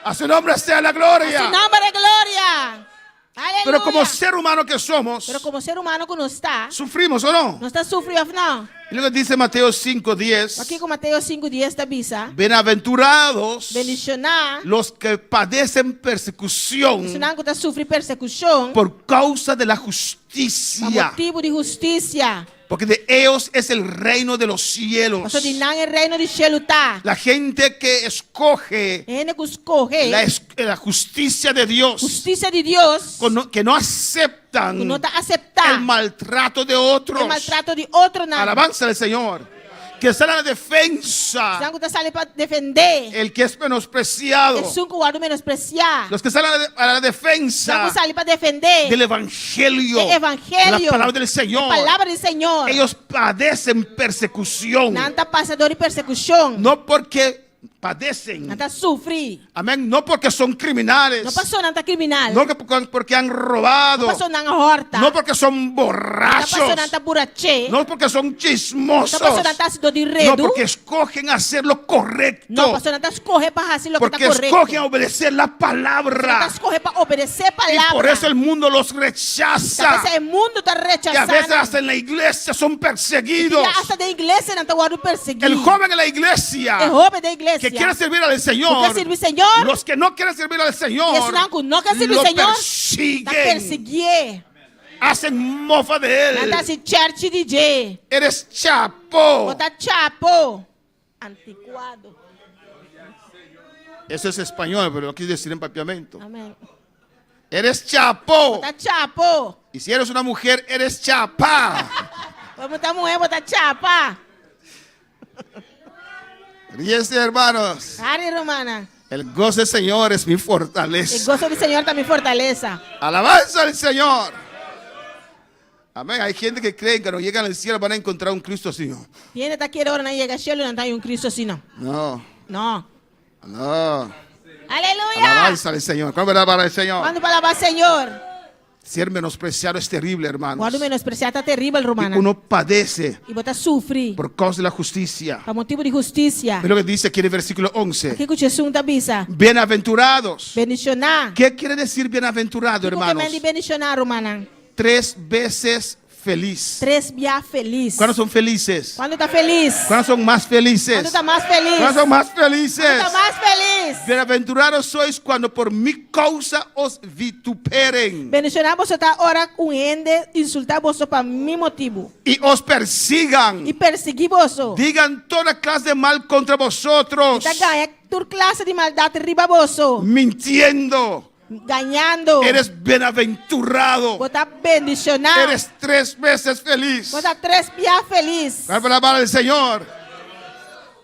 A su nombre sea la gloria. A su nombre gloria. Aleluya. Pero como ser humano que somos, Pero como ser humano ku nos ta, sufrimos o no? Nos ta sufri òf no? Y luego dice Mateo 5:10. Pakiko Mateo 5:10 ta bisa? Bienaventurados Bendishoná los que padecen persecución Esunnan ku ta sufri persekushon por causa de la pa justicia. motibu di hustisia. Porque de ellos es el reino de los cielos. Pasobra di nan e reino di shelu ta. La gente que escoge E hende ku skohe la, es, la justicia de Dios. Hustisia di Dios. Con, que no aceptan Ku no ta aseptá el maltrato de otros. E maltrato di otronan. Alabanza al Señor. Que sale a la defensa. Esnan ku ta sali pa defendé. El que es menospreciado. Esun ku wòrdu menospresiá. Los que salen a la, a la defensa. Esnan ku sali pa defendé. Del evangelio. E evangelio. La palabra del Señor. E palabra di Señor. Ellos padecen persecución. Nan ta pasa dor di persekushon. No porque. Padecen. Nan ta sufri. Amén. No porque son criminales. No paso nan ta kriminal. No porque han robado. No paso nan a hòrta. No porque son No borrachos. paso nan ta buraché. No porque son chismosos. No paso nan ta hasidó di No redu. porque escogen hacer lo correcto. No paso nan ta skohe pa hasi loke ta Porque korekto. escogen obedecer la palabra. Nan ta skohe pa obedesé Y palabra. por eso el mundo los Ta rechaza. p'esei e mundu ta Y a rechasá veces nan. hasta en la iglesia son perseguidos. I asta den iglesia nan ta wòrdu persiguí. El joven en la iglesia E hóben den iglesia que quiere servir al Señor, Ku ke sirbi Señor, los que no quieren servir al Señor, I esunnan ku no ke sirbi lo Señor, ta persiguen, persiguié. hacen mofa de Nan él. ta hasi chèrchi di dje. Eres chapo. Bo ta chapo. Antikuado. Eso es español, pero lo quise decir en papiamento. Amén. Eres chapo. Bo ta chapo. Y si eres una mujer, eres chapa. Bo ta muhé, bo ta chapa. Ríense, hermanos. Hari, rumannan. El gozo del Señor es mi E fortaleza. goso di Señor ta mi fortalesa. Alabanza al Señor. Amén. Hay gente que cree que cuando llegan al cielo van a encontrar un Cristo así. Tin hende ta kere ora nan yega shelu nan ta haña un Cristo asina. No. No. No. Aleluya. Alabanza al Señor. ¿Cuándo alabar al Señor? Kuantu pa alabá Señor? Ser menospreciado es terrible, hermanos. Wòrdu menospresiá ta teribel, Y rumannan. uno padece I bo ta sufri por causa de la justicia. pa motibu di hustisia. Mira lo que dice aquí en el versículo 11. Kiko Hesus ta bisa? Bienaventurados. Bendishoná. ¿Qué quiere decir bienaventurado, Kiko ke hermanos? men di bendishoná, rumannan? Tres veces feliz. Tres bia felis. ¿Cuándo son felices? Kuandu ta felis? ¿Cuándo son más felices? Kuandu ta mas felis? ¿Cuándo son más felices? Kuandu ta mas felis? Bienaventurados sois cuando por mi causa os vituperen. Bendishoná boso ta ora un hende insultá boso pa mi motibu. Y os persigan. I persiguí boso. Digan toda clase de mal contra vosotros. I ta gaña tur klase di maldat riba boso. Mintiendo. Gañando. Eres bienaventurado. Bo ta bendishoná. Eres tres veces feliz. Bo ta tres bia felis. Para alabar al Señor.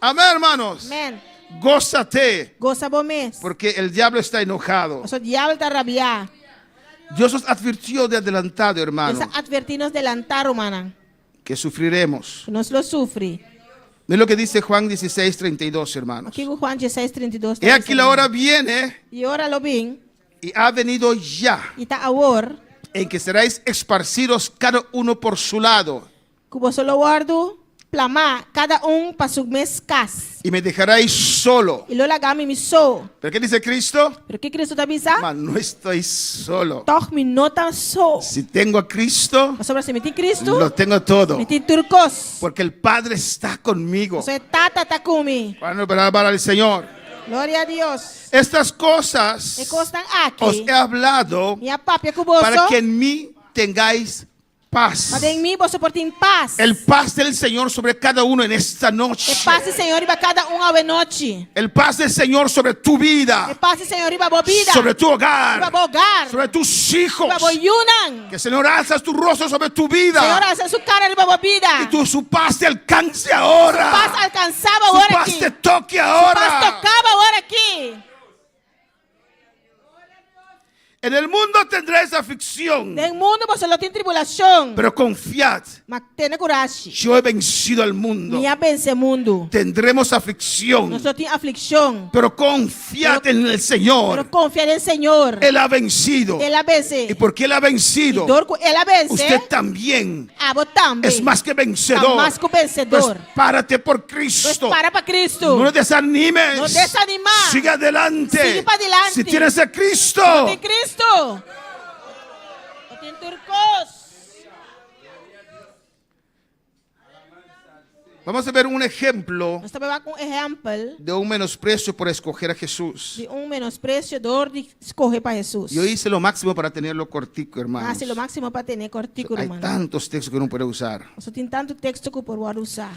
Amén, hermanos. Amén. Gózate. Gosa bo mes. Porque el diablo está enojado. Pasobra diabel ta rabiá. Dios nos advirtió de adelantado, hermano. Dios a advertí nos delantá, rumannan. Que sufriremos. Ku nos lo sufri. Mira lo que dice Juan 16, 32, hermanos. Kiko Juan 16, 32 ta He aquí bisa, la hora viene I ora lo bin. y ha venido ya. I ta awor. En que seréis esparcidos cada uno por su lado. Ku boso lo wòrdu plamá, kada un pa su mes kas. Y me dejaréis solo. I lo laga mi mi so. ¿Pero qué dice Cristo? Pero ki Cristo ta bisa? Ma no estoy solo. Tòg mi no ta so. Si tengo a Cristo, Pasobra si mi tin Cristo, lo tengo todo. mi tin tur kos. Porque el Padre está conmigo. Pasobra e Tata ta ku mi. Bueno, para alabar al Señor. Gloria a Dios. Estas cosas E kosnan aki, os he hablado mi a papia ku boso, para que en mí tengáis paz. pa den mi boso por tin pas. El paz del Señor sobre cada uno en esta noche. E pas di Señor riba kada un awe nochi. El paz del Señor sobre tu vida. E pas di Señor riba bo bida. Sobre tu hogar. Riba bo hogar. Sobre tus hijos. Riba bo yunan. Que el Señor alza tu rostro sobre tu vida. Señor alza su cara riba bo bida. Y tu, su paz te alcance ahora. Su paz alcansa bo Su awor paz aki. te toque ahora. Su paz toca bo awor aki. En el mundo tendréis aflicción. Den mundu boso lo tin tribulashon. Pero confiad. Ma tene kurashi. Yo he vencido al mundo. Mi a vense mundu. Tendremos aflicción. Nos lo tin aflikshon. Pero confiad Pero, en el Señor. Pero konfia den Señor. Él ha vencido. El a vense. Y porque Él ha vencido. I dor ku El a vense. Usted también. Abo tambe. Es más que vencedor. Ta mas ku vencedor. Pues párate por Cristo. Pues para pa Cristo. No desanimes. No desanimá. Sigue adelante. Sigui padilanti. Si tienes a Cristo. Si bo tin Cristo. Bo tin tur kos. Vamos a ver un ejemplo Nos ta bai wak un ehèmpel de un menosprecio por escoger a Jesús. di un menospresio dor di skohe pa Hesus. Yo hice lo máximo para tenerlo cortico, hermanos. Hasi lo máksimo pa tene kòrtiku, Hay ruman. tantos textos que uno puede usar. Pasobra tin tantu teksto ku por wòrdu usá.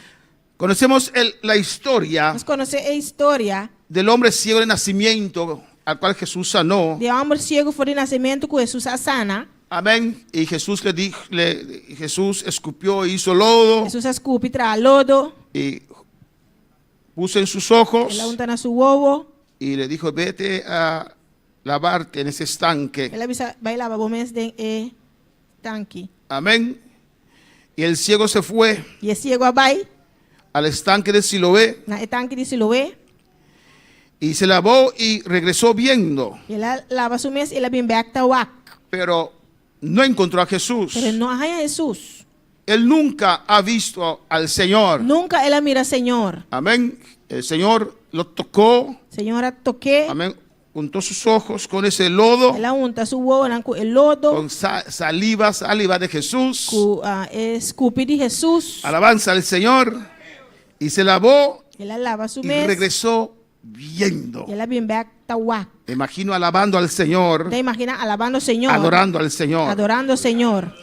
Conocemos el, la historia Nos konosé e historia del hombre ciego de nacimiento al cual Jesús sanó. di e hòmber siegu for di nasementu ku Hesus a sana. Amén. Y Jesús le dijo, le, Jesús escupió e hizo lodo Hesus a skupi traha lodo. y puso en sus ojos El a unta na su wowo. y le dijo, vete a lavarte en ese estanque. El a bisa, bai laba bo mes den e tanki. Amén. Y el ciego se fue I e siegu a bai al estanque de Siloé na e tanki di Siloé. Y se lavó y regresó viendo. El a laba su mes i el a bin bèk ta wak. Pero no encontró a Jesús. Pero e no a haña Hesus. Él nunca ha visto al Señor. Nunka el a mira Señor. Amén. El Señor lo tocó. Señor a tok'é. Amén. Untó sus ojos con ese lodo. El a hunta su wowonan ku e lodo. Con saliva, saliva de Jesús. Ku e skupi di Hesus. Alabanza al Señor. Y se lavó. El a laba su Y mes. regresó viendo. Y el a bin bèk ta wak. Me imagino alabando al Señor. Ta imaginá alabando Señor. Adorando al Señor. Adorando Señor.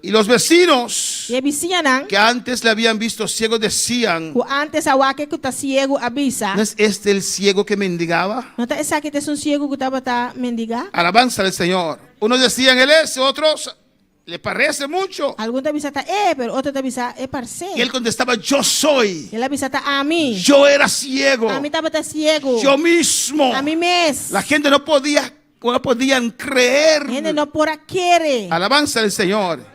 Y los vecinos I e bisiñanan que antes le habían visto ciego decían, ku antes a wak e ku ta siegu a bisa, ¿No es este el ciego que mendigaba? No ta esaki ta esun siegu ku tabata mendigá? Alabanza al Señor. Unos decían, él es, otros le parece mucho. Algun ta bisa ta e, pero otro ta bisa e parse. Y él contestaba, yo soy. Y el a bisa ta ami. Yo era ciego. Ami tabata siegu. Yo mismo. Ami mes. La gente no podía, no podían creer. Hende no por a kere. Alabanza al Señor.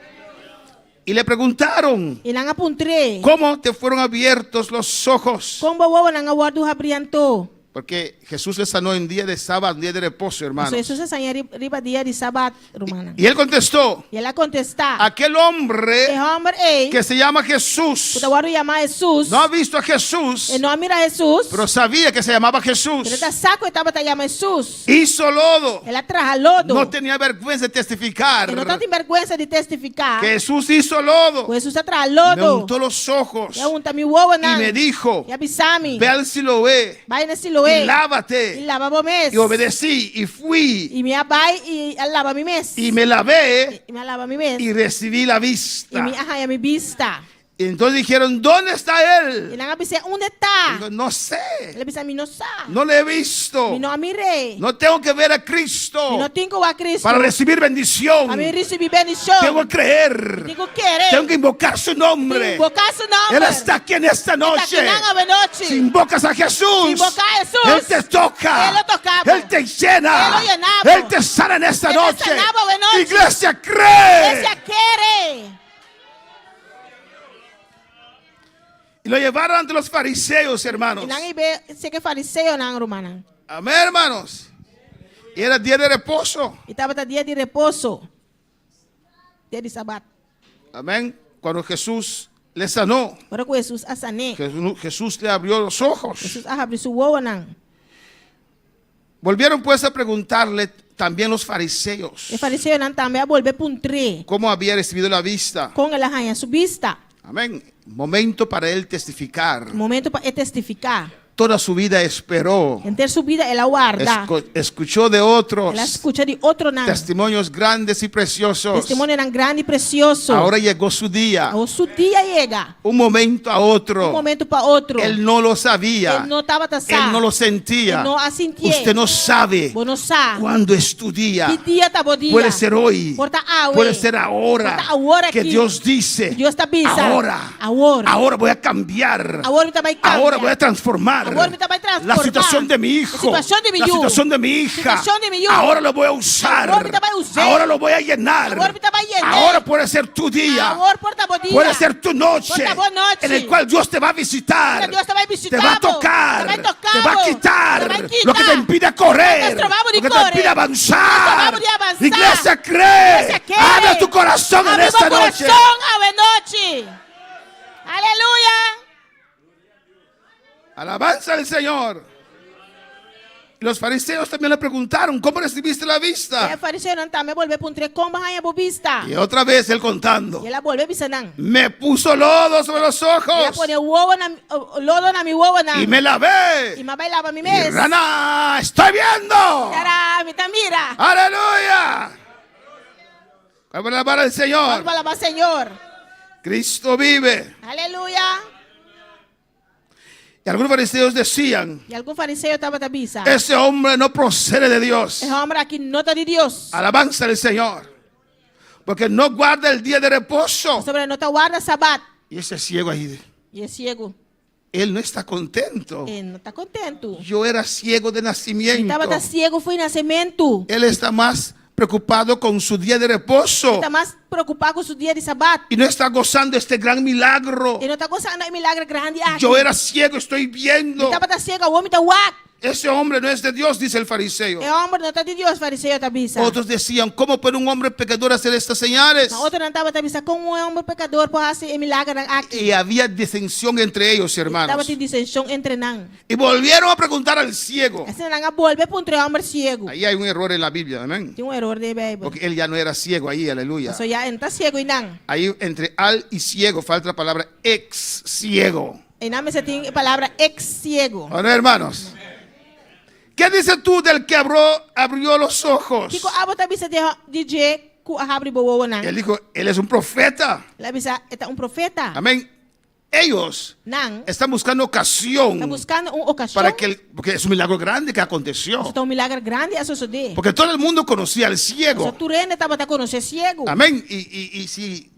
Y le preguntaron, I nan a puntr'é, ¿Cómo te fueron abiertos los ojos? Kon bo wowonan a wòrdu habrí anto? Porque Jesús le sanó en día de sábado, en día de reposo, hermanos. Pasobra Hesus a saña riba dia di sabat, rumannan. Y él contestó, I el a kontestá, Aquel hombre E hòmber ei, que se llama ku Jesús, ta wòrdu yamá Hesus, no ha visto a Jesús, e no a mira Hesus, pero sabía que se llamaba Jesús. pero e ta sa ku e tabata yama Hesus. Hizo lodo. El a traha lodo. No tenía vergüenza de testificar. E no tabatin bèrgwensa di testifiká. Que Jesús hizo lodo. Ku Hesus a traha lodo. Me untó los ojos. I a unta mi wowonan. Y me dijo, I a bisa mi, Ve al Siloé. Bai na Siloé. Y lávate. I laba bo mes. Y obedecí y fui. I mi a bai i a laba mi mes. Y me lavé. I mi a laba mi mes. Y recibí la vista. I mi a haña mi bista. Y entonces dijeron, ¿dónde está él? I nan a bis'é, Unda e ta? Digo, no sé. El a bisa, Mi no sa. No le he visto. Mi no a mir'é. No tengo que ver a Cristo. Mi no tin ku wak Cristo. Para recibir bendición. Pa mi risibí bendishon. Tengo que creer. Tin ku kere. Tengo que invocar su nombre. Invoká su nòmber. Él está aquí en esta noche. E ta akinan awe nochi. Si invocas a Jesús, Si invoká Hesus, Él te toca. E lo toka bo. Él te llena. E lo yena bo. Él te sana en esta E ta noche. sana bo awe nochi. Iglesia, cree. Iglesia, kere. Y lo llevaron ante los fariseos, hermanos. I nan a hib'é serka e fariseonan, rumannan. Amén, hermanos. Y era día de reposo. I tabata dia di reposo, dia di sabat. Amén. Cuando Jesús le sanó. Ora ku Hesus a san'é. Jesús le abrió los ojos. Hesus a habri su wowonan. Volvieron pues a preguntarle también los fariseos. E fariseonan tambe a bolbe puntr'é. Cómo había recibido la vista. Kon el a haña su bista. Amén. Momento para él testificar. Momento pa e testifiká. Toda su vida esperó. Henter su bida el a warda. Escuchó de otros. El a skucha di otronan. Testimonios grandes y preciosos. Testimonionan grandi y precioso. Ahora llegó su día. Awor su dia yega. Un momento a otro. Un momento pa otro. Él no lo sabía. E no tabata sa. Él no lo sentía. E no a sintié. Usted no sabe Bo no sa. cuándo es tu día. Ki dia ta bo dia. Puede ser hoy. Por ta awe. Puede ser ahora. Por ta awor Que aki. Dios dice. Dios ta bisa. Ahora. Awor. Ahora voy a cambiar. Awor mi ta bai cambia. Ahora voy a transformar. Awor mi ta bai transformá. La situación de mi hijo. E situashon di mi La yu. situación de mi hija. Situashon di mi yu. Ahora lo voy a usar. Awor mi ta bai us'é. Ahora lo voy a llenar. Awor mi ta bai yen'é. Ahora puede ser tu día. Awor por ta bo dia. Puede ser tu noche. Por ta bo nochi. En el cual Dios te va a visitar. Unda Dios ta bai Te va a bishitá bo. tocar. Te bai toká Te va a bo. quitar. Te bai kita. Lo que te impide correr. Lo que te stroba bo di Lo que te kore. impide avanzar. Lo que te stroba bo di avansá. Iglesia, cree. Iglesia, kere. Abre tu corazón en Abri bo esta noche. kurason awe nochi. Aleluya. Alabanza al Señor. Y los fariseos también le preguntaron, ¿cómo recibiste la vista? E fariseonan tambe a bolbe puntr'é, Kon bo a haña bo bista? Y otra vez él contando. I el a bolbe bisa nan. Me puso lodo sobre los ojos. El a pone wowo na, lodo na mi wowonan. Y me lavé. I m'a bai laba mi mes. Y rana, estoy viendo. Tará, mi ta mira. Aleluya. Vamos a alabar al Señor. Vamos a alabar al Señor. Cristo vive. Aleluya. Y algunos fariseos decían, I algun fariseo tabata bisa, Ese hombre no procede de Dios. E hòmber aki no ta di Dios. Alabanza al Señor. Porque no guarda el día de reposo. Pasobra e no ta warda sabat. Y ese ciego ahí. I e siegu. Él no está contento. E no ta kontentu. Yo era ciego de nacimiento. Mi tabata siegu for di nasementu. Él está más preocupado con su día de reposo. E ta mas preokupá ku su dia di sabat. Y no está gozando este gran milagro. E no ta gosando e milagro grandi aki. Yo era ciego, estoy viendo. Mi tabata siegu, awor mi ta wak. Ese hombre no es de Dios, dice el fariseo. E hòmber no ta di Dios, fariseo ta bisa. Otros decían, ¿cómo puede un hombre pecador hacer estas señales? Ma otronan tabata bisa, Kon un hòmber pekador por hasi e milagernan aki? Y había disensión entre ellos, hermanos. Tabatin disenshon entre nan. Y volvieron a preguntar al ciego. Asina nan a bolbe puntra e hòmber siegu. Ahí hay un error en la Biblia, amén. Tin un eror den e Beibel. Porque él ya no era ciego ahí, aleluya. Pasobra ya e no ta siegu einan. Ahí entre al y ciego falta la palabra ex ciego. Einan mester tin e palabra ex siegu. ¿O no, hermanos? ¿Qué dices tú del que abrió, abrió los ojos? Kiko abo ta bisa di dje ku a habri bo wowonan? Él dijo, él es un profeta. El a bisa, E ta un profeta. Amén. Ellos Nan están buscando ocasión ta buskando un okashon. para que el, porque es un milagro grande que aconteció. Pasobra ta un milager grandi a sosodé. Porque todo el mundo conocía al ciego. Pasobra tur hende tabata konosé siegu. Amén. Y, y, y si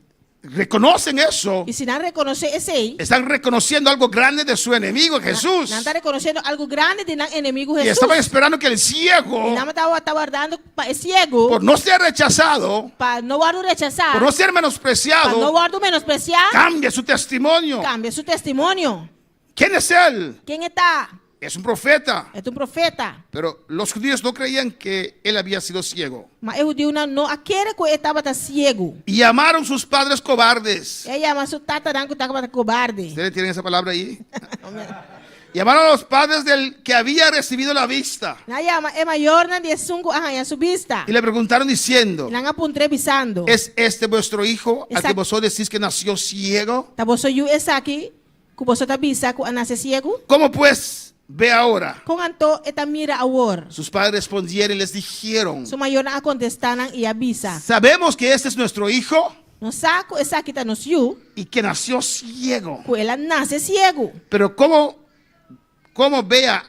reconocen eso, I si nan rekonosé esei, están reconociendo algo grande de su enemigo Jesús. nan ta rekonosiendo algu grandi di nan enemigu Y Hesus. estaban esperando que el ciego, I nan tabata wardando pa e siegu, por no ser rechazado, pa no wòrdu rechasá, por no ser pa no menospreciado, wòrdu menospresiá, cambie su testimonio. kambia su testimonio. ¿Quién es él? Ken e ta? Es un profeta. E ta un profeta. Pero los judíos no creían que él había sido ciego. Ma e hudiunan no a kere ku e tabata siegu. Y llamaron sus padres cobardes. E a yama su tatanan ku tabata kobarde. ¿Ustedes tienen esa palabra ahí? Llamaron a los padres del que había recibido la vista. Nan a yama e mayornan di esun ku a haña su bista. Y le preguntaron diciendo, I nan a puntr'é bisando, ¿Es este vuestro hijo al Esa- que vosotros decís que nació ciego? Ta boso yu esaki ku boso ta bisa ku a nase siegu? ¿Cómo pues ve ahora? Kon anto e ta mira awor? Sus padres respondieron y les dijeron, Su mayornan a kontestá nan i a bisa, Sabemos que este es nuestro hijo Nos sa ku esaki ta nos yu, y que nació ciego. ku el a nase siegu. Pero cómo, cómo vea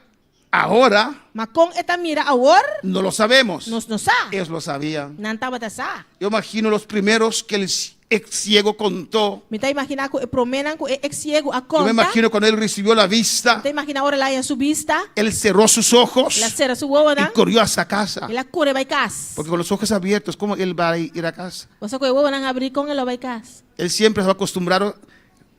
ahora, Ma kon e ta mira awor? no lo sabemos. Nos no sa. Ellos lo sabían. Nan tabata sa. Yo imagino los primeros que el ex ciego contó. Mi ta imaginá ku e proménan ku e ex siegu a Yo me konta. imagino cuando él recibió la vista, Mi ta imaginá ora el a haña su bista, él cerró sus ojos el a sera su y wowonan, corrió hasta casa. el a kore bai kas. Porque con los ojos abiertos, ¿cómo él va a ir a casa? Pasobra ku e wowonan habrí, kon el lo bai kas? Él siempre se va a acostumbrar a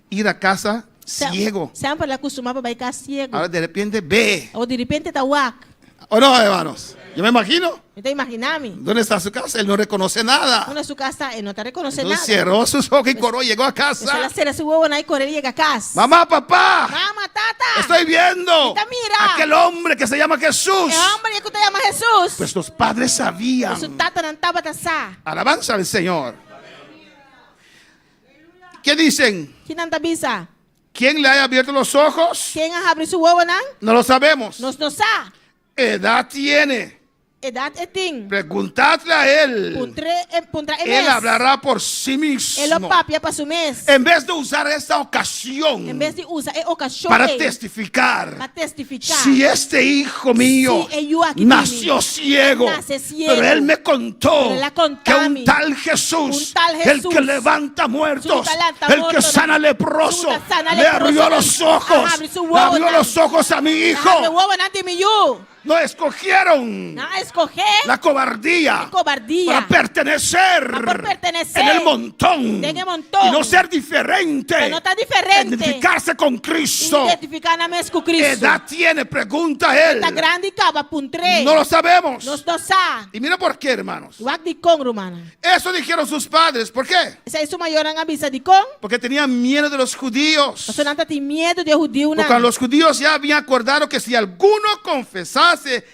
ir a casa ciego. Semper el a kustumá pa bai kas siegu. Ahora de repente ve. Awor direpente ta wak. ¿O no, hermanos? Yo me imagino. Mi ta imaginá mi. ¿Dónde está su casa? Él no reconoce nada. Unda su kas ta, e no ta rekonosé Entonces nada. cerró sus ojos y corrió, llegó a Pues el a casa. sera su wowonan i kore el yega kas. Mamá, papá, Mama, tata. estoy viendo Mi ta mira. aquel hombre que se llama Jesús. E hòmber ei ku ta yama Hesus. Pues los padres sabían. Su tatanan tabata sa. Alabanza al Señor. ¿Qué dicen? Ki nan ta bisa? ¿Quién le haya abierto los ojos? Ken a habri su wowonan? No lo sabemos. Nos no sa. Edad tiene. Edat e tin. Preguntadle a él. Puntr'é, puntra e Él mes. hablará por sí E lo mismo. papia pa su mes. En vez de usar esta ocasión En bes di usa e okashon para ei testificar, pa testifiká. si este hijo mío Si e yu aki di mi nació ciego, nace ciego, pero él me contó pero el a contá que un mi, tal Jesús, un tal el Jesús, que levanta muertos, su talanta el que muerto, sana leproso, su ta sana le abrió leproso, los ojos, abre su le abrió wowonan. los ojos a mi hijo. Abre wowonan di mi yu. No escogieron Nan a escoge la cobardía, e cobardía para pertenecer, pa por pertenecer en el montón, den e montón y no ser diferente, pa no ta diferente, identificarse con Cristo. Identifica nan mes cu Cristo. Edad tiene? Pregunta él. Ta grandi caba, puntr'é. No lo sabemos. Nos no sa. Y mira por qué, hermanos. Wak dicon, rumannan. Eso dijeron sus padres. ¿Por qué? Esey su mayornan a bisa dicon. Porque tenían miedo de los judíos. Pasobra nan tatin miedo di e hudiunan. Porque los judíos ya habían acordado que si alguno confesase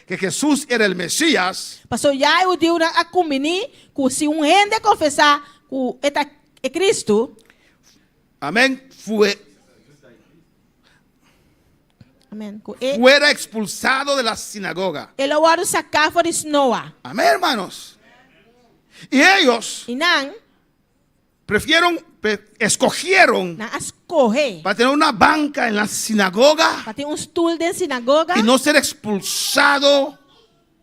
que Jesús era el Mesías, Pasobra ya e hudiunan a kumbiní ku si un hende konfesá ku e ta e Cristo, Amén, fue, Amén, ku e, fuera expulsado de la sinagoga. e lo wòrdu saká for di snoa. Amén, hermanos. Y ellos I nan, prefirieron, escogieron nan a skohe para tener una banca en la sinagoga pa tin un stul den sinagoga y no ser expulsado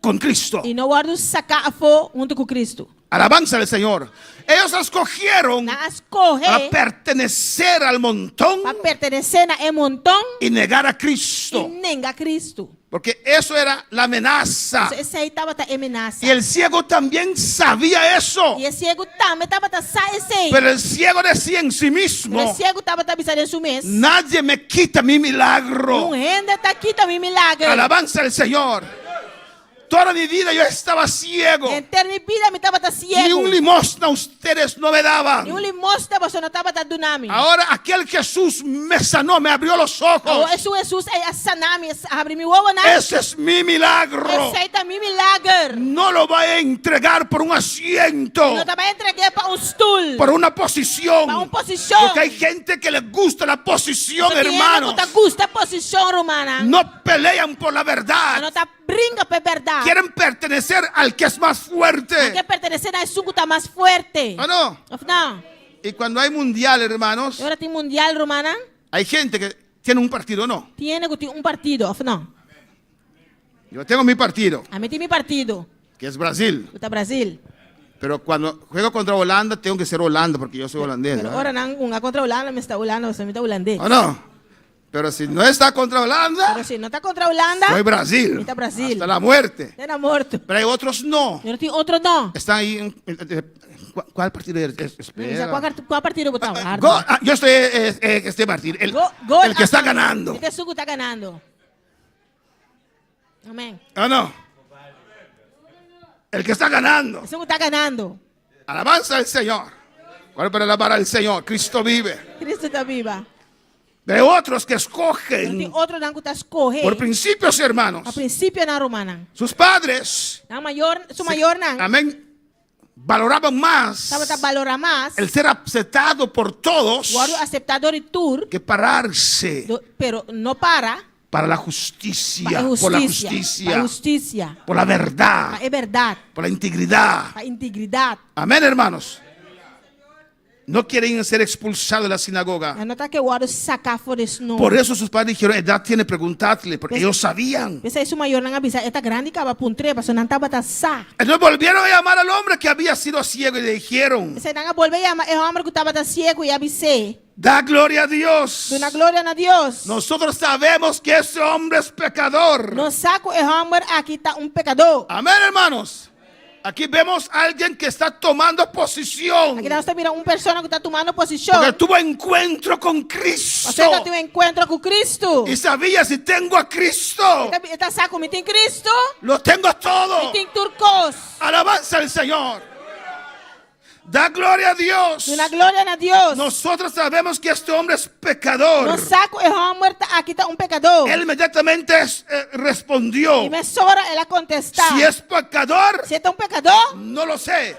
con Cristo. i no wòrdu saká afó huntu ku Cristo. Alabanza al Señor. Ellos escogieron Nan a skohe para pertenecer al montón pa pertenesé na e monton y negar a i Cristo. nenga Kristu. Porque eso era la amenaza. Pasobra esei tabata e menasa. Y el ciego también sabía eso. I e siegu tambe tabata sa esei. Pero el ciego decía en sí Pero e mismo, siegu tabata bisa den su mes, nadie me quita mi milagro. Niun hende ta kita mi milager. Alabanza al Señor. Toda mi vida yo estaba ciego. Henter mi bida mi tabata Ni siegu. un limosna ustedes no me daban. Ni un limosna boso no tabata duna mi. Ahora aquel Jesús me sanó, me abrió los ojos. Awor esun Hesus ei a sana mi, a habri mi wowonan. Ese es mi milagro. Esei ta mi milager. No lo voy a entregar por un asiento, Mi no ta bai entreg'é pa un stul, por una posición. pa un posishon. Porque hay gente que les gusta la posición, Pasobra tin hende hermanos. ku ta gusta posishon, rumannan. No pelean por la verdad. No ta bringa pa e bèrdat. Quieren pertenecer al que es más fuerte. Nan ke pertenesé na esun ku ta mas fuerte. ¿O no? Òf no? Y cuando hay mundial, hermanos, E ora tin mundial, rumannan, hay gente que tiene un partido, ¿no? tin hende ku tin un partido, òf no? Yo tengo mi partido, Ami tin mi partido, que es Brasil. ku ta Brasil. Pero cuando juego contra Holanda, tengo que ser Holanda, porque yo soy holandés. Pero ¿verdad? ora nan hunga kontra Holanda, mi sta Holanda, pasobra mi ta hulandés. ¿O no? Pero si no está contra Holanda, Pero si no ta kontra Holanda, soy Brasil. Mi ta Brasil. Hasta la muerte. Te na morto. Pero hay otros no. Pero tin otro no. Están ahí. En, ¿cuál partido es? Espera. Kua, kua partido bo ta? Ah, go, ah, yo estoy eh, este partido. El, Go, go, el que está ah, ganando. Mi ta esun ku ta ganando. Amén. ¿O no? El que está ganando. Esun ku ta ganando. Alabanza al Señor. ¿Cuál para alabar al Señor? Cristo vive. Cristo ta biba. De otros que Pero escogen tin otronan ku ta skohe. por principios, hermanos. Pa prinsipionan, rumannan. Sus padres. Nan mayor, su mayornan. Amén. Valoraban más Tabata balorá mas. el ser aceptado por todos Wòrdu aseptá dor di tur. que pararse Do, pero no para. para la justicia, Pa e por la hustisia. Pa justicia, hustisia. por la verdad, Pa e bèrdat. por la integridad. Pa integridat. Amén, hermanos. No quieren ser expulsados de la sinagoga. Nan no ta ke wòrdu saká for di snoa. Por eso sus padres dijeron, edad tiene, preguntadle, porque ellos sabían. P'esei su mayornan a bisa, E ta grandi kaba, puntr'é, pasobra nan tabata sa. Entonces volvieron a llamar al hombre que había sido ciego y le dijeron, P'esei nan a bolbe yama e hòmber ku tabata siegu i a bis'é, Da gloria a Dios. Duna gloria na Dios. Nosotros sabemos que ese hombre es pecador. Nos sa ku e hòmber aki ta un pekadó. Amén, hermanos. Aquí vemos a alguien que está tomando posición. Aki nos ta mira un persona ku ta tumando posishon. Porque tuvo encuentro con Cristo. Pasobra e ta tin un enkuentro ku Cristo. Y sabía si tengo a Cristo. E ta sa ku mi tin Cristo. Lo tengo todo. Mi tin tur kos. Alabanza al Señor. Da gloria a Dios. Duna gloria na Dios. Nosotros sabemos que este hombre es pecador. Nos sa ku e hòmber ta aki ta un pekadó. Él inmediatamente eh, respondió. I mesora el a kontestá. Si es pecador, Si e ta un pekadó, no lo sé.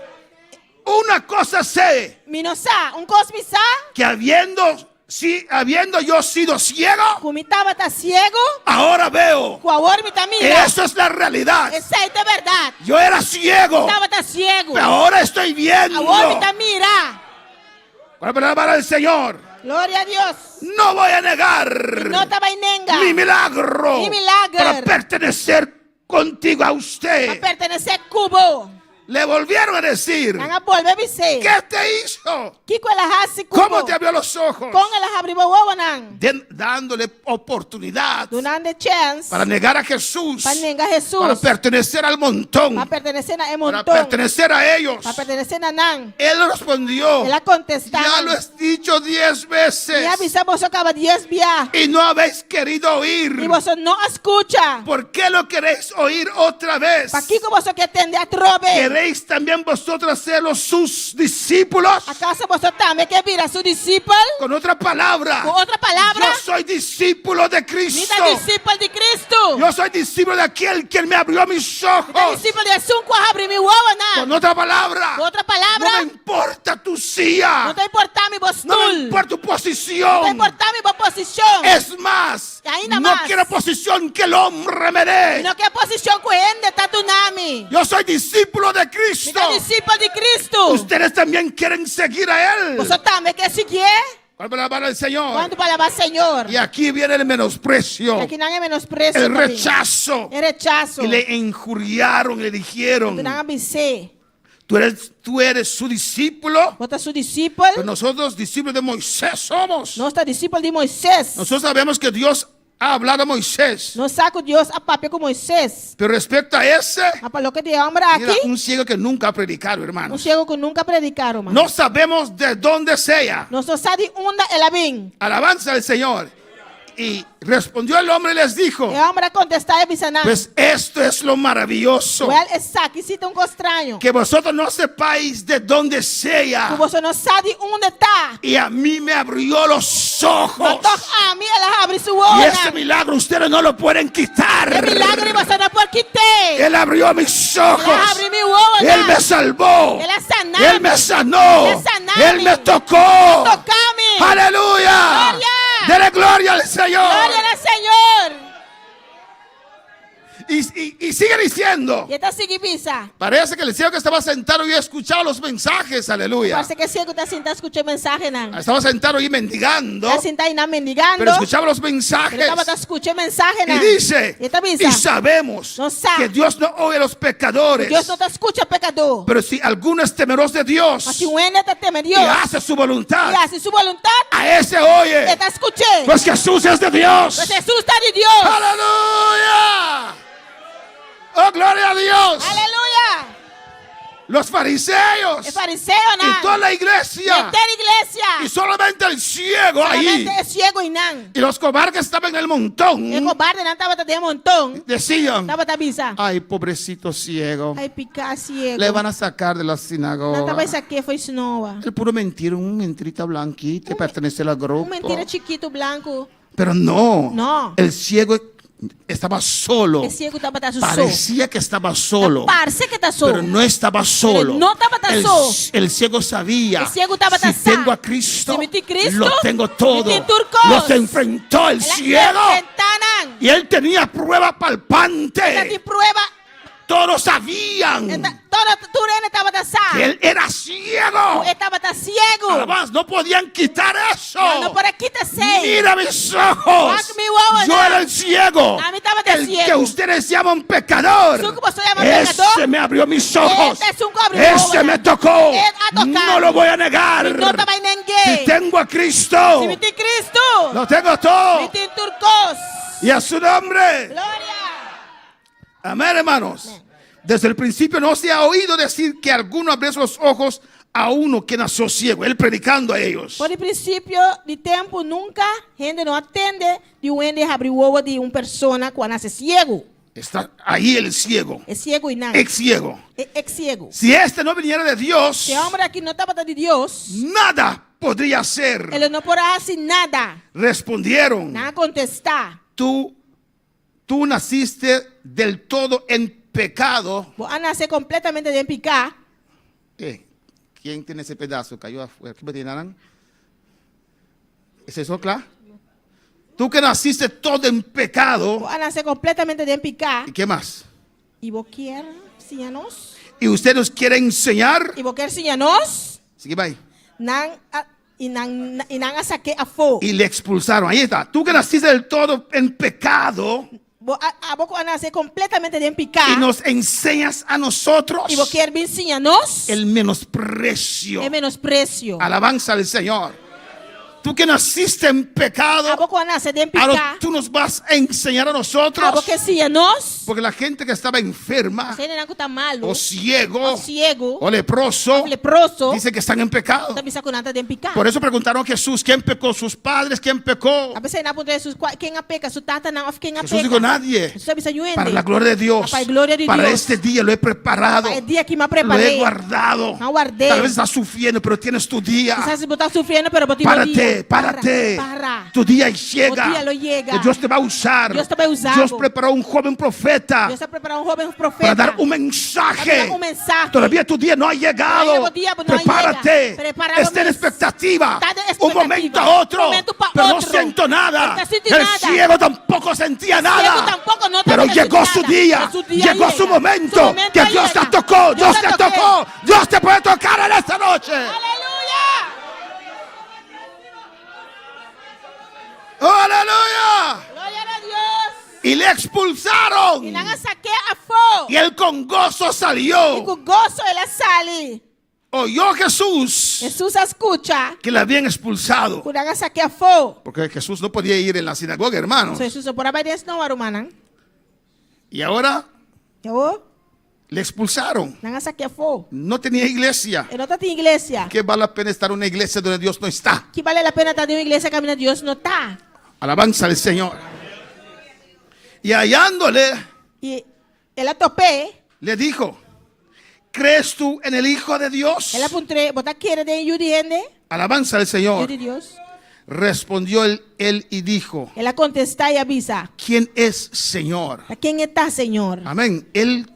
Una cosa sé. Mi no sa. Un kos mi sa. Que habiendo si, habiendo yo sido ciego, Ku mi tabata siegu. Ahora veo. Ku awor mi ta mira. Eso es la realidad. Esei ta e bèrdat. Yo era ciego. Mi tabata siegu. Pero ahora estoy viendo. Awor mi ta mira. Para alabar al Señor. Gloria a Dios. No voy a negar. Mi no ta bai nenga. Mi milagro. Mi milager. Para pertenecer contigo a usted. Pa pertenesé ku bo. Le volvieron a decir. Nan a bolbe bis'é. ¿Qué te hizo? Kiko el a hasi ku bo? ¿Cómo te abrió los ojos? Kon el a habri bo wowonan? Den, dándole oportunidad. Dunand'e chèns. Para negar a Jesús. Pa nenga Jesús. Para pertenecer al montón. Pa pertenesé na e montón. Para pertenecer a ellos. Pa pertenesé na nan. Él respondió. El a kontestá. Ya lo he dicho dies veces. Mi a bisa boso kaba dies bia. Y no habéis querido oír. I boso no a skucha. ¿Por qué lo queréis oír otra vez? Pakiko boso ke tende atrobe? ¿Queréis también vosotros ser los sus discípulos? Akaso boso tambe ke bira su disipel? Con otra palabra. Ku otro palabra. Yo soy discípulo de Cristo. Mi ta disipel di Cristo. Yo soy discípulo de aquel quien me abrió mis ojos. Mi ta disipel di esun ku a habri mi wowonan. Con otra palabra. Ku otro palabra. No me importa tu silla. No ta importá mi bo stul. No me importa tu posición. No ta importá mi bo posishon. Es más, I ainda no mas. quiero posición que el hombre me dé. Mi no ke posishon ku hende ta duna mi. Yo soy discípulo de Cristo. Mi ta disipel di Cristo. Ustedes también quieren seguir a Él. Boso tambe ke siguié? Cuánto pa alabá al Señor? Cuánto pa alabá Señor? Y aquí viene el menosprecio. I akinan e menospresio El ta bin. rechazo. E rechaso. Y le injuriaron, le dijeron. Anto nan a bis'é. Tú eres, tú eres su discípulo. Bo ta su disipel. Pero nosotros discípulos de Moisés somos. Nos ta disipel di Moises. Nosotros sabemos que Dios ha hablado a Moisés. Nos sa ku Dios a papia ku Moises. Pero respecto a ese, Ma pa loke di e hòmber mira, aki, un ciego que nunca ha predicado, un hermanos. siego ku nunka a prediká, ruman. No sabemos de dónde sea. Nos no sa di unda el a bin. Alabanza al Señor. Y respondió el hombre y les dijo, E hòmber a kontestá i bisa nan, pues esto es lo maravilloso, Wèl, esaki sí ta un kos straño, que vosotros no sepáis de dónde ku sea. boso no sa di unda e ta. Y a mí me abrió los Ma ojos. tòg ami el a habri su Y wowonan. este milagro ustedes no lo pueden quitar. E milagro ei boso no por kit'é. Él abrió mis El a ojos. habri mi wowonan. Él me salvó. El a sana Él mi. me sanó. El a sana Él mi. me tocó. Toca mi. Aleluya. Gloria. Dele gloria al Señor. Gloria na Señor. Y, y- y sigue diciendo. I e ta sigui bisa. Parece que el ciego que estaba sentado y escuchaba los mensajes. Aleluya. Parse ku e siegu ta sintá skucha e mensahenan. Estaba sentado ahí mendigando. Ta sintá einan mendigando. Pero escuchaba los mensajes. Pero tabata skucha e mensahenan. Y dice, I e ta bisa. y sabemos Nos sa. que Dios no oye a los pecadores. Dios no ta skucha pekadó. Pero si alguno es temeroso de Dios Ma si un hende ta teme y Dios hace su voluntad, i hasi su boluntat, a ese oye. e ta skuch'é. Pues Jesús es de Dios. Pues Hesus ta di Dios. Aleluya. Oh, gloria a Dios. Aleluya. Los fariseos E fariseonan. y toda la iglesia. Henter iglesia. Y solamente el ciego ahí. Solamente e siegu einan. Y los cobardes estaban en el montón. E kobardenan tabata den monton. Decían, Tabata bisa. ay, pobrecito ciego. Ai piká siegu. Le van a sacar de la Nan sinagoga. ta bai sak'é fo'i sinagoga. El puro mentira, un mentirita blanquita, pertenece al grupo. Un mentira chikitu blanku. Pero no. No. El ciego estaba solo. E siegu tabata su so. Parecía que estaba solo. Parse ku e ta so. Pero no estaba solo. Pero no tabata el, so. El ciego sabía. E siegu tabata si sa. tengo a Cristo, Si mi tin Cristo, lo tengo todo. mi tin tur kos. Los enfrentó el El a ciego. enfrentá nan. Y él tenía prueba palpante. E tabatin prueba. Todos sabían E ta, todo tur hende tabata sa. que él era ciego. E tabata siegu. Además, no podían quitar eso. Nan no por a kita esei. Mira mis ojos. Wak mi wowo Yo nan. era el ciego. Ami tabata El siegu. que ustedes llaman pecador. Esun ku boso yama Ese pekadó. me abrió mis ojos. E ta esun ku a habri mi Ese wowo nan. me tocó. E a toká No lo voy a negar. Mi no ta bai neng'é. Si tengo a Cristo. Si mi tin Cristo. Lo tengo todo. Mi tin tur kos. Y a su nombre. Gloria. Amén, hermanos. Desde el principio no se ha oído decir que alguno abrió los ojos a uno que nació ciego. Él predicando a ellos. For di prinsipio di tempu nunka hende no a tende di un hende habri wowo di un persona ku a nase siegu. Está ahí el ciego. E siegu einan. Ex ciego. E ex siegu. Si este no viniera de Dios, Si e hòmber aki no tabata di Dios, nada podría hacer. e lo no por a hasi nada. Respondieron, Nan a kontestá. tú, tú naciste del todo en pecado. Bo a nase kompletamente den piká. Eh, ¿Quién tiene ese pedazo? Cayó afuera. ¿Qué me tiene, ¿Es eso, claro? Tú que naciste todo en pecado. Bo a nase kompletamente den piká. ¿Y qué más? I bo kier siña nos? ¿Y usted nos quiere enseñar? I bo kier siña nos? Sigue, bye. Nan a, i nan, i nan a sak'é afó. Y le expulsaron. Ahí está. Tú que naciste del todo en pecado. Bo a, abo ku a nase kompletamente den piká. Y nos enseñas a nosotros. I bo kier bin siña nos? El menosprecio. E menospresio. Alabanza al Señor. Tú que naciste en pecado. Abo ku a nase den piká. Ahora tú nos vas a enseñar a nosotros. Abo ke siña nos? Porque la gente que estaba enferma. Hendenan ku ta malu. O ciego. O siegu. O leproso. O leproso. Dice que están en pecado. Ta bisa ku nan ta den piká. Por eso preguntaron a Jesús, ¿quién pecó? ¿Sus padres? ¿Quién pecó? Ta p'esei nan a puntra Hesus, ken a peka? Su tatanan òf ken a Jesús peka? dijo, nadie. Hesus a bisa, niun hende. Para la gloria de Dios. Pa e gloria di Para Dios. este día lo he preparado. Pa e dia akí mi a Lo prepar'é. he guardado. Mi a ward'é. Tal vez estás sufriendo, pero tienes tu día. Kisas bo ta sufriendo, pero bo tin bo dia. Párate, párate. Para, para. Tu día llega. Bo dia lo yega. Que Dios te va a usar. Dios ta bai usa Dios bo. preparó un joven profeta. Dios a prepará un hóben profeta. Para dar un mensaje. Pa duna un mensahe. Todavía tu día no ha llegado. Todavía bo dia no a Prepárate. yega. Prepara Está en bo mes. expectativa. Ta den Un momento expectativa. a otro. Un momento pa Pero no otro. siento nada. No ta sinti El nada. ciego tampoco sentía El ciego nada. tampoco no Pero tabata llegó sinti su nada. día. Pero su día Llegó su llega. momento. Su momento Que Dios te llega. tocó. Dios Dios te te toqué. tocó. Dios te puede tocar en esta noche. Aleluya. Oh, aleluya. Gloria a Dios. Y le expulsaron. I nan a sak'é afó. Y él con gozo salió. I ku goso el a sali. Oyó Jesús. Hesus a skucha. Que le habían expulsado. Ku nan a sak'é afó. Porque Jesús no podía ir en la sinagoga, hermanos. So Hesus no por a bai den snoa, rumannan. Y ahora I awor le expulsaron. Nan a sak'é afó. No tenía iglesia. E no tatin iglesia. ¿Qué vale la pena estar en una iglesia donde Dios no está? Ki bale la pena ta den un iglesia kaminda Dios no ta? Alabanza al Señor. Y hallándole, I el a top'é. Le dijo, ¿crees tú en el Hijo de Dios? El a puntr'é, Bo ta kere den Yu di hende? Alabanza al Señor. Yu di Dios. Respondió él, él y dijo, El a kontestá i a bisa, ¿Quién es Señor? Ta ken e ta, Señor? Amén. Él,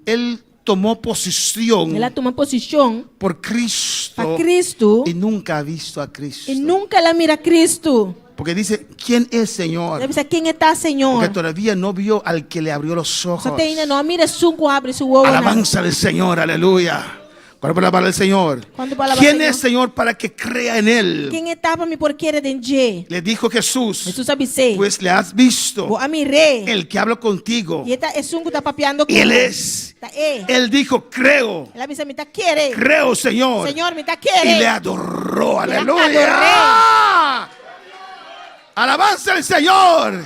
él tomó posición El a tuma posishon por Cristo pa Cristo y nunca ha visto a Cristo. i nunka el a mira Cristo. Porque dice, ¿quién es Señor? El a bisa, Ken e ta, Señor? Porque todavía no vio al que le abrió los ojos. Pasobra te ainda no a mira esun ku a habri su wowonan. Alabanza al Señor, aleluya. ¿Cuánto puede alabar al Señor? ¿Cuánto puede alabar ¿Quién al Señor? es Señor para que crea en él? Ken e ta pa mi por kere den dje? Le dijo Jesús, Hesus a bis'é, pues le has visto. Bo a mir'é. El que habla contigo. I e ta esun ku ta papiando ku Él bo. es. Ta e. Él dijo, creo. El a bisa, Mi ta kere. Creo, Señor. Señor, mi ta kere. Y le adoró. Y le Aleluya. Alabanza al Señor.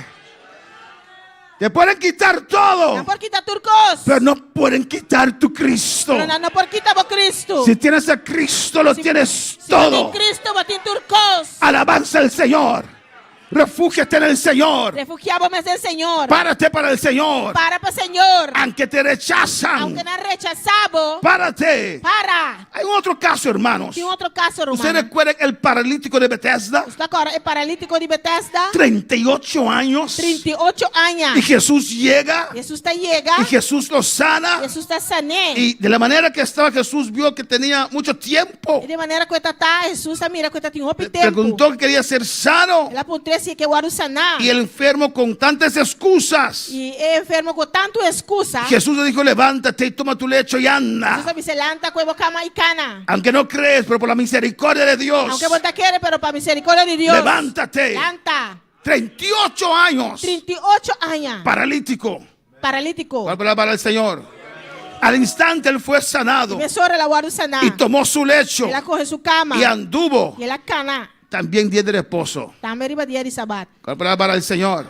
Te pueden quitar todo. Nan por kita tur kos. Pero no pueden quitar tu Cristo. Pero nan no por kita bo Cristo. Si tienes a Cristo, lo tienes Si bo todo. tin Cristo, bo tin tur kos. Alabanza al Señor. Refúgiate en el Señor. Refugiá bo mes den Señor. Párate para el Señor. Para pa Señor. Aunque te rechazan. Aunke nan rechasá bo. Párate. Para. Hay un otro caso, hermanos. Tin otro kaso, ¿Ustedes rumannan. recuerdan el paralítico de Bethesda? Boso ta kòrda e paralítiko di Bethesda? 38 años. 38 aña. Y Jesús llega. Jesús ta yega. Y Jesús lo sana. Jesús ta san'é. Y de la manera que estaba Jesús vio que tenía mucho tiempo. I di manera ku e ta ta, Hesus a mira ku e ta tin hopi Le tempu. preguntó que quería ser sano. El a puntr'é si e ke wòrdu saná. Y el enfermo con tantas excusas. I e enfermo ku tantu eskusa. Jesús le dijo, levántate y toma tu lecho y anda. Hesus a bis'é, Lanta kohe bo kama i kana. Aunque no crees, pero por la misericordia de Dios. Aunke bo no ta kere, pero pa misericordia di Dios. Levántate. Lanta. 38 años. 38 aña. Paralítico. Paralítiko. ¿Cuál palabra del Señor? Al instante él fue sanado. I mesora el a wòrdu saná. Y tomó su lecho. El a kohe su kama. Y anduvo. I el a kana. También día de reposo. Tambe riba dia di sabat. ¿Cuál palabra del Señor?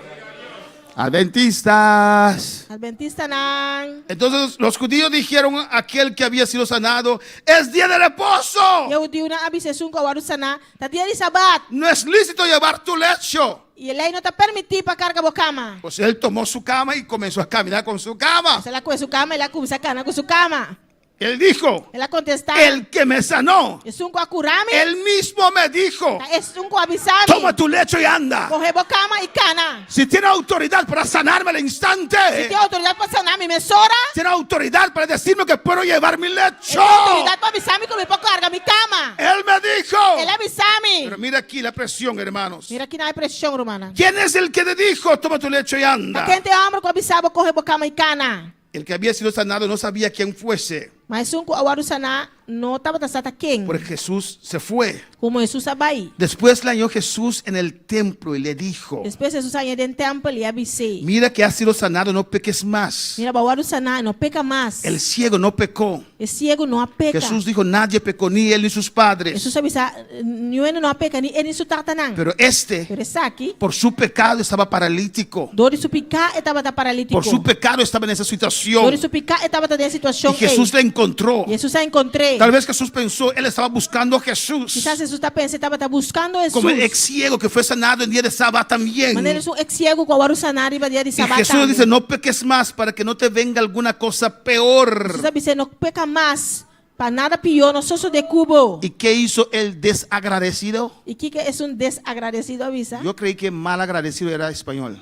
Adventistas. Adventistanan. Entonces los judíos dijeron a aquel que había sido sanado, es día de reposo. E hudiunan a bisa esun ku a wòrdu saná, Ta dia di sabat. No es lícito llevar tu lecho. I e lei no ta permití pa karga bo kama. Pues él tomó su cama y comenzó a caminar con su cama. Pues el a kohe su kama, el a kuminsá kana ku su kama. Él dijo, El a kontestá, El que me sanó, Esun ku a kura mi, él mismo me dijo, ta esun ku a bisa mi, toma tu lecho y anda. kohe bo kama i kana. Si tiene autoridad para sanarme al instante, Si tin outoridat pa sana mi mesora, tiene autoridad para decirme que puedo llevar mi e lecho. tin outoridat pa bisa mi ku mi por karga mi kama. Él me dijo. El a bisa mi. Pero mira aquí la presión, hermanos. Mira aki nan e preshon, rumannan. ¿Quién es el que te dijo, toma tu lecho y anda? Ta ken ta e hòmber ku a bisa bo kohe bo kama i kana? El que había sido sanado no sabía quién fuese. Ma esun ku a wòrdu saná no tabata sa ta ken. Porque Jesús se fue. Komo Hesus a bai. Después le halló Jesús en el templo y le dijo. Despues Hesus a haña den tèmpel i a bis'é. Mira que has sido sanado, no peques más. Mira, bo a wòrdu saná, no peka mas. El ciego no pecó. E siegu no a peka. Jesús dijo, nadie pecó, ni él ni sus padres. Hesus a bisa, Niun hende no a peka, ni e ni su tatanan. Pero este, Pero esaki, por su pecado estaba paralítico. dor di su piká e tabata paralítiko. Por su pecado estaba en esa situación. Dor di su piká e tabata den e situashon Y Jesús ei. le encontró. I Hesus a enkontr'é. Tal vez Jesús pensó, él estaba buscando a Jesús. Kisas Hesus ta pensa e tabata buskando Hesus. Como el ex ciego que fue sanado en día de sábado también. Manera esun ex siegu ku a wòrdu saná riba dia di Y sabat Jesús tambe. dice, no peques más para que no te venga alguna cosa peor. Hesus a bis'é, no peka mas, pa nada pió no sosodé ku bo. ¿Y qué hizo el desagradecido? I kiko esun desagradesido a bisa? Yo creí que mal agradecido era español.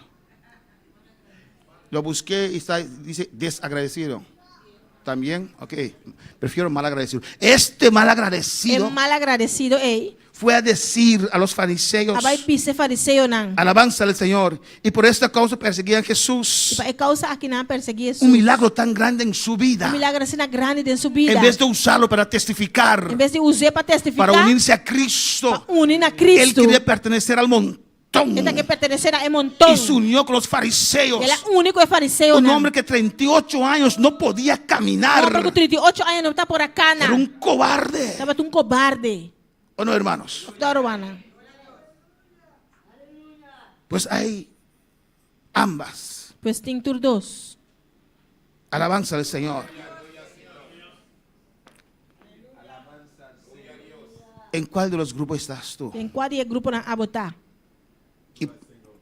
Lo busqué y está, dice desagradecido. También, ok. Prefiero mal agradecido. Este mal agradecido E mal agradesido ei fue a decir a los fariseos, a bai bisa e fariseonan. Alabanza al Señor. Y por esta causa perseguían a Jesús. I pa e causa aki nan a persegui Hesus. Un milagro tan grande en su vida. Un milagro asina grandi den su bida. En vez de usarlo para testificar. En bes di us'é pa testifiká. Para unirse a Cristo. Pa uni na Cristo. Él quería pertenecer al montón. montón. E ta ke pertenesé na e monton. Y se unió con los fariseos. El a uni ku e fariseonan. Un hombre que 38 años no podía caminar. Un hòmber ku 38 aña no ta por a kana. Era un cobarde. Tabata un kobarde. ¿O no, hermanos? Òf no, rumannan? Pues hay ambas. Pues tin tur dos. Alabanza al Señor. ¿En cuál de los grupos estás tú? Den kua di e gruponan abo ta? Y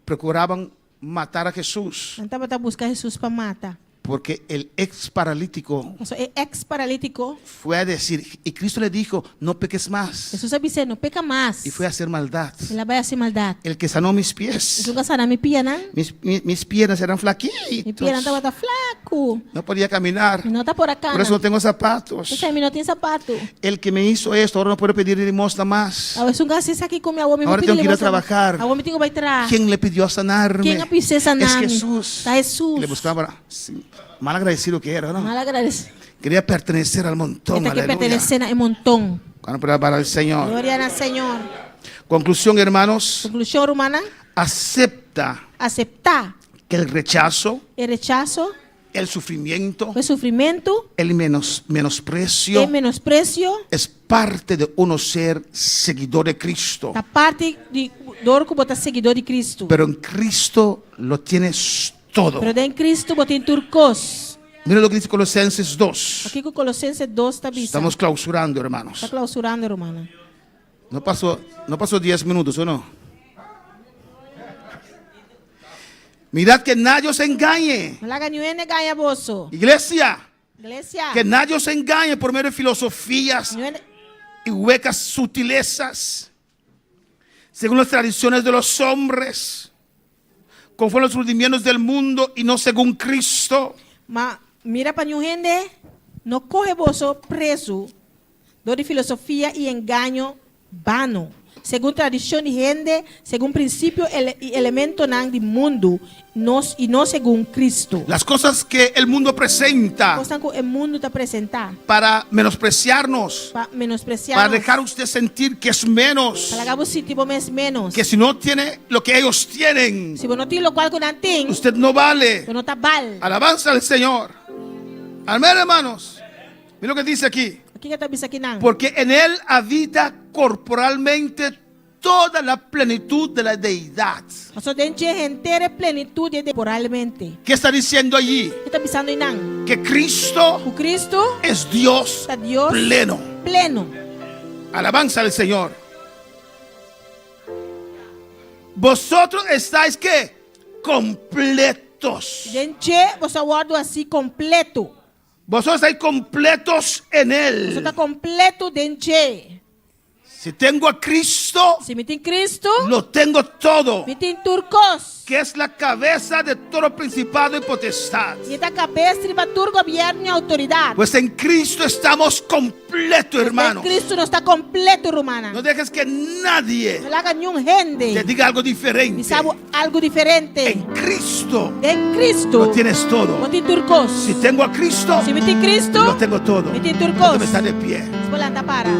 procuraban matar a Jesús. Nan tabata buska Hesus pa mata. Porque el ex paralítico Pasobra e ex paralítiko. Fue a decir, y Cristo le dijo, no peques más. Hesus a bis'é, No peka mas. Y fue a hacer maldad. El a bai hasi maldat. El que sanó mis pies. Esun ku a sana mi pianan. Mis, mis piernas eran flaquitos. Mi pianan tabata flaku. No podía caminar. Mi no ta por a kana. Por eso no tengo zapatos. P'esei mi no tin sapatu. El que me hizo esto, ahora no puedo pedir limosna más. Awe esun ku a hasi esaki ku mi, awor mi no Ahora pidi tengo que ir a limosna mas. trabajar. Awor mi tin ku bai traha. ¿Quién le pidió sanarme? Ken a pis'é sana Es mi? Jesús. Ta Hesus. Le buscaba, sí, mal agradecido que era, ¿no? Mal agradecido. Quería pertenecer al montón. E ta ke Aleluya. pertenesé na e monton. Cuando para alabar al Señor. Gloria na Señor. Conclusión, hermanos. Konklushon, rumannan. Acepta. Aseptá. Que el rechazo. E rechaso. El sufrimiento. E sufrimentu. El menos, menosprecio. E menospresio. Es parte de uno ser seguidor de Cristo. Ta parti di dor ku bo ta seguidó di Cristo. Pero en Cristo lo tienes todo. Pero den Cristo bo tin tur kos. Mira lo que dice Colosenses 2. Kiko Colosenses 2 ta bisa. Estamos clausurando, hermanos. Ta klausurando, rumannan. No pasó, no pasó 10 minutos, ¿o no? Mirad que nadie os engañe. No laga niun hende gaña boso. Iglesia. Iglesia. Que nadie os engañe por medio de filosofías Niun hende y huecas sutilezas, según las tradiciones de los hombres, conforme los rudimientos del mundo y no según Cristo. Ma mira pa niun hende no kohe boso prezu dor di filosofia i engaño bano, segun tradishon di hende, segun prinsipio i elementonan di mundu, nos i no segun Cristo. Las cosas que el mundo presenta. Kosnan ku e mundu ta presentá. Para menospreciarnos. Pa menospresiá Para nos. dejar usted sentir que es menos. Pa laga bo sinti bo mes ménos. Que si no tiene lo que ellos tienen. Si bo no tin lokual ku nan tin. Usted no vale. Bo no ta bal. Alabanza al Señor. Amén, hermanos. Mira lo que dice aquí. Kiko ta bisa akinan? Porque en él habita corporalmente toda la plenitud de la deidad. Pasobra den dje henter e plenitud di e corporalmente. ¿Qué está diciendo allí? Ke ta bisando einan? Que Cristo Ku Cristo es Dios ta Dios pleno. pleno. Alabanza al Señor. Vosotros estáis ¿qué? Completos. Den dje boso a wòrdu hasí kompleto. Vosotros estáis completos en Él. Boso ta kompleto den dje. Si tengo a Cristo, Si mi tin Cristo, lo tengo todo. Mi tin tur kos. Que es la cabeza de todo principado y potestad. I e ta kabes riba tur gobièrnu i outoridat. Pues en Cristo estamos completos, hermanos. Den Cristo nos ta kompleto, rumannan. No dejes que nadie No laga niun hende te diga algo diferente. Bisa bo algu diferente. En Cristo Den Cristo lo tienes todo. Bo tin tur kos. Si tengo a Cristo, Si mi tin Cristo, lo tengo todo. Mi tin tur kos. Debe estar de pie. Bo lanta para.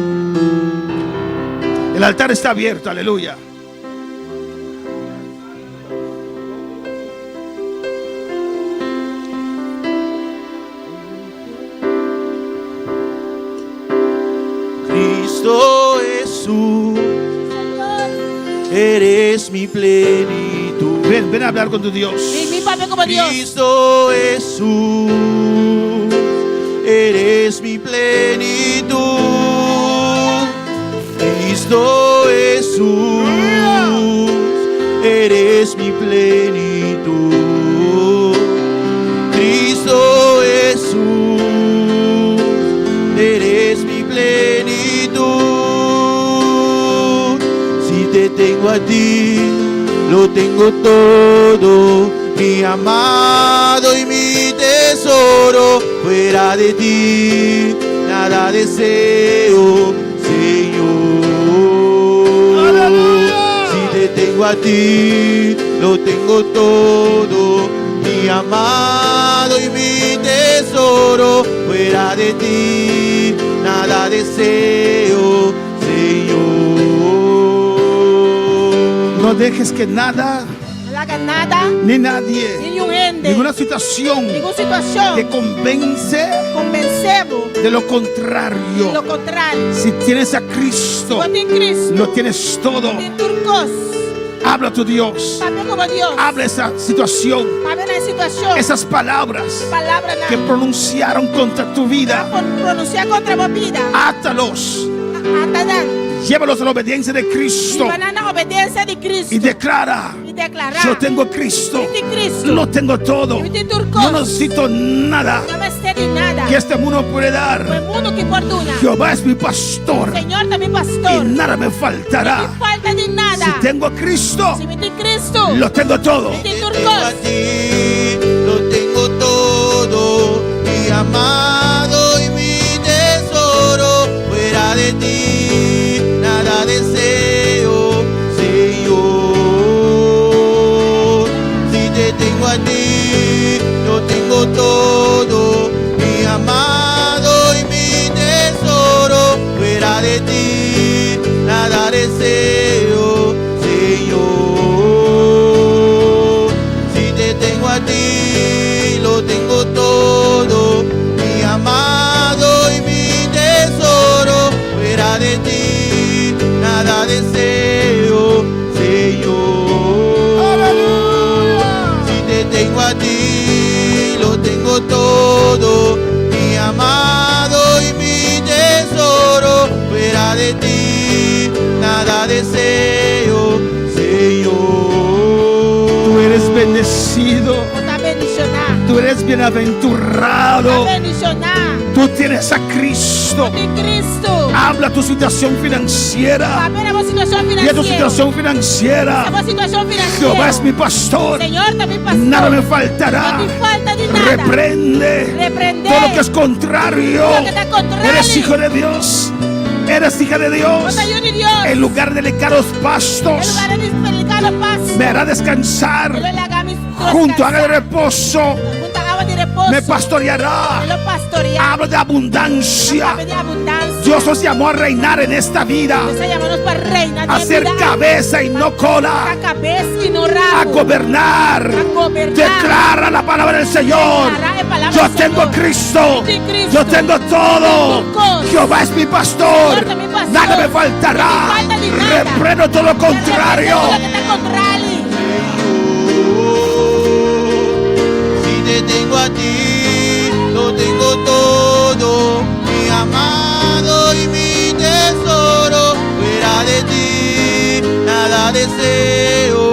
El altar está abierto, aleluya. Cristo Jesús, eres mi plenitud. Ven, ven a hablar con tu Dios. Bin, bin papia ku bo Dios. Cristo Jesús, eres mi plenitud. Cristo Jesús, eres mi plenitud. Cristo Jesús, eres mi plenitud. Si te tengo a ti, lo tengo todo, mi amado y mi tesoro. Fuera de ti, nada deseo, Señor. Si te tengo a ti, lo tengo todo, mi amado y mi tesoro. Fuera de ti, nada deseo, Señor. No dejes que nada No laga nada, ni nadie, ningun hende, ninguna situación ningun situashon, te convence konvensé bo de lo contrario. lo kontrario. Si tienes a Cristo, Bo tin Kristu, lo tienes todo. tin tur kos. Habla a tu Dios. Papia ku bo Dios. Habla esa situación, Papia na e situashon. esas palabras Palabranan que pronunciaron contra tu vida. ku pronunsiá kontra bo bida. Átalos. Ata nan. Llévalos a la obediencia de Cristo. Hiba nan na obedensia di Kristu. Y declara: I deklará. Yo tengo a Cristo. Mi tin Kristu. Lo tengo todo. Mi tin tur kos. No necesito nada No mester di nada. que este mundo puede dar. Ku e mundu aki por duna. Jehová es mi pastor. Señor ta mi Y pastor. nada me faltará. No falta di nada. Si tengo a Cristo, Si mi tin Kristu. lo tengo todo. Mi tin tur Tengo a kos. ti, lo tengo todo, mi amado y mi tesoro. Fuera de ti, nada deseo, Señor. Si te tengo a ti, lo tengo todo, mi amado y mi tesoro. Fuera de ti, nada deseo, Señor. Si te tengo a ti, lo tengo todo, mi amado y mi tesoro. Fuera de ti, nada deseo, Señor. Si te tengo a ti, lo tengo todo, mi amado y mi tesoro. Fuera de ti, nada deseo, Señor. Tú eres bendecido. Bo ta bendishoná. Tú eres bienaventurado. Ta bendishoná. Tú tienes a Cristo. Tin Kristu. Habla tu situación financiera. Papia na bo situashon Y a tu finansiero. situación financiera. Bo situashon finansiero. Jehová es mi pastor. Señor ta mi pastor. Nada me faltará. No tin falta di nada. Reprende Reprendé. todo lo que es contrario. Lo ke ta kontrario. Eres hijo de Dios. Eres hija de Dios. Bo ta yu di Dios. En lugar de delicados pastos, En lugá di delikado pasto. me hará descansar. E lo laga mi Junto a agua de reposo, Huntu awa di reposo. me pastoreará. E lo pastoriá. Hablo de abundancia. Papia di abundansia. Dios nos llamó a reinar en esta vida, Dios a yama nos pa reina a ser cabeza y no cola, Ta kabes i no rabo. a gobernar. A goberná. Declara la palabra del Señor. Deklará e palabra Yo del tengo a Señor. Cristo. Mi tin Kristu. Yo tengo todo. Tur kos. Jehová es mi pastor. Señor ta mi pastor. Nada me faltará. No me falta di nada. Reprendo todo lo contrario. Reprendé tur loke ta kontrario. Si te tengo a ti, lo tengo todo, mi amado y mi tesoro. Fuera de ti, nada deseo,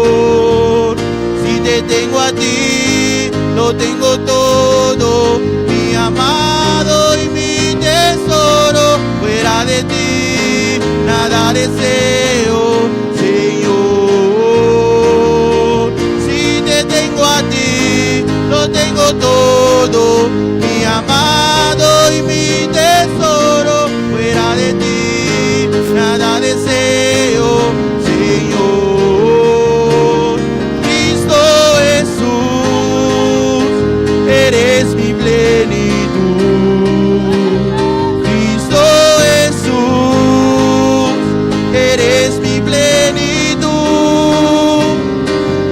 Señor. Si te tengo a ti, lo tengo todo, mi amado y mi tesoro. Fuera de ti, nada deseo, Señor. Si te tengo a ti, lo tengo todo, mi amado y mi tesoro. Fuera de ti, nada deseo, Señor. Cristo Jesús, eres mi plenitud. Cristo Jesús, eres mi plenitud.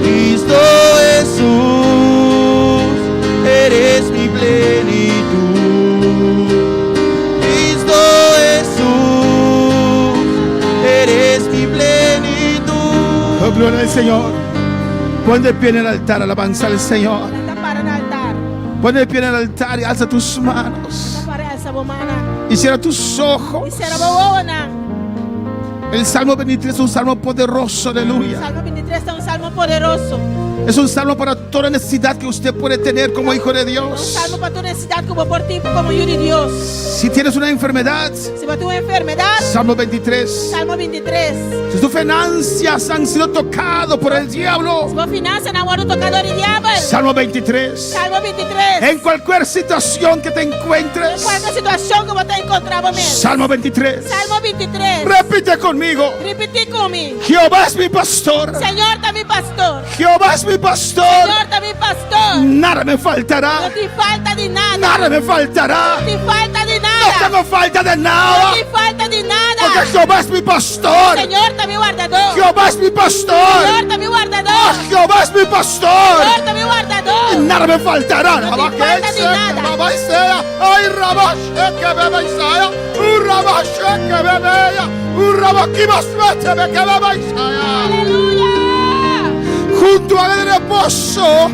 Cristo Jesús, eres mi plenitud. Cristo Jesús, eres mi plenitud. Oh, gloria al Señor. Pon de pie en el altar, alabanza al Señor. Ta para na altar. Pon de pie en el altar y alza tus manos. Ta para alsa bo mannan. Y cierra tus ojos. I sera bo wowonan. El Salmo 23 es un salmo poderoso, aleluya. Salmo 23 ta un salmo poderoso. Es un salmo para toda necesidad que usted puede tener como hijo de Un Dios. salmo pa tur nesesidat ku bo por tin komo yu di Dios. Si tienes una enfermedad, Si bo tin un enfermedat, Salmo 23. Salmo 23. Si tus finanzas han sido tocadas por el diablo, Si bo finansanan a wòrdu toká dor di diabel. Salmo 23. Salmo 23. En cualquier situación que te encuentres, Den kualke situashon ku bo ta enkontrá bo mes. Salmo 23. Salmo 23. Repite conmigo. Ripití ku mi. Jehová es mi pastor. Señor ta mi pastor. Jehová es mi pastor. Señor ta mi pastor. Nada me faltará. No tin falta di nada. Nada me faltará. No tin falta di No nada. tengo falta de No nada. tin falta di nada. Porque Jehová es mi pastor. Señor ta mi wardadó. Jehová es mi pastor. Señor ta mi wardadó. Ah, Jehová es mi pastor. Señor ta mi wardadó. Y nada me faltará. No te falta de nada. Ay, rabashe, bebe Isaiah. Urabashe, bebe. Urabakibasmete, bebe Isaiah. Aleluya. Junto al reposo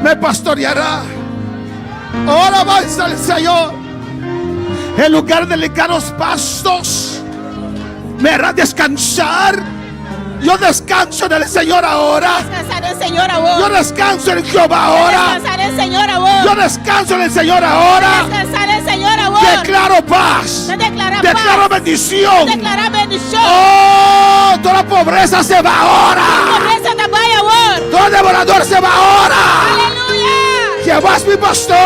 me pastoreará. Ahora avanza el Señor. En lugar de delicados pastos, me hará descansar. Yo descanso en el Señor ahora. Deskansá den Señor awor. Yo descanso en Jehová ahora. Deskansá den Señor awor. Yo descanso en el Señor ahora. Deskansá den Señor awor. Declaro paz. Deklará Declaro pas. bendición. Deklará bendishon. Oh, toda pobreza se va ahora. Pobresa ta bai awor. Todo devorador se va ahora. Aleluya. Jehová es mi pastor.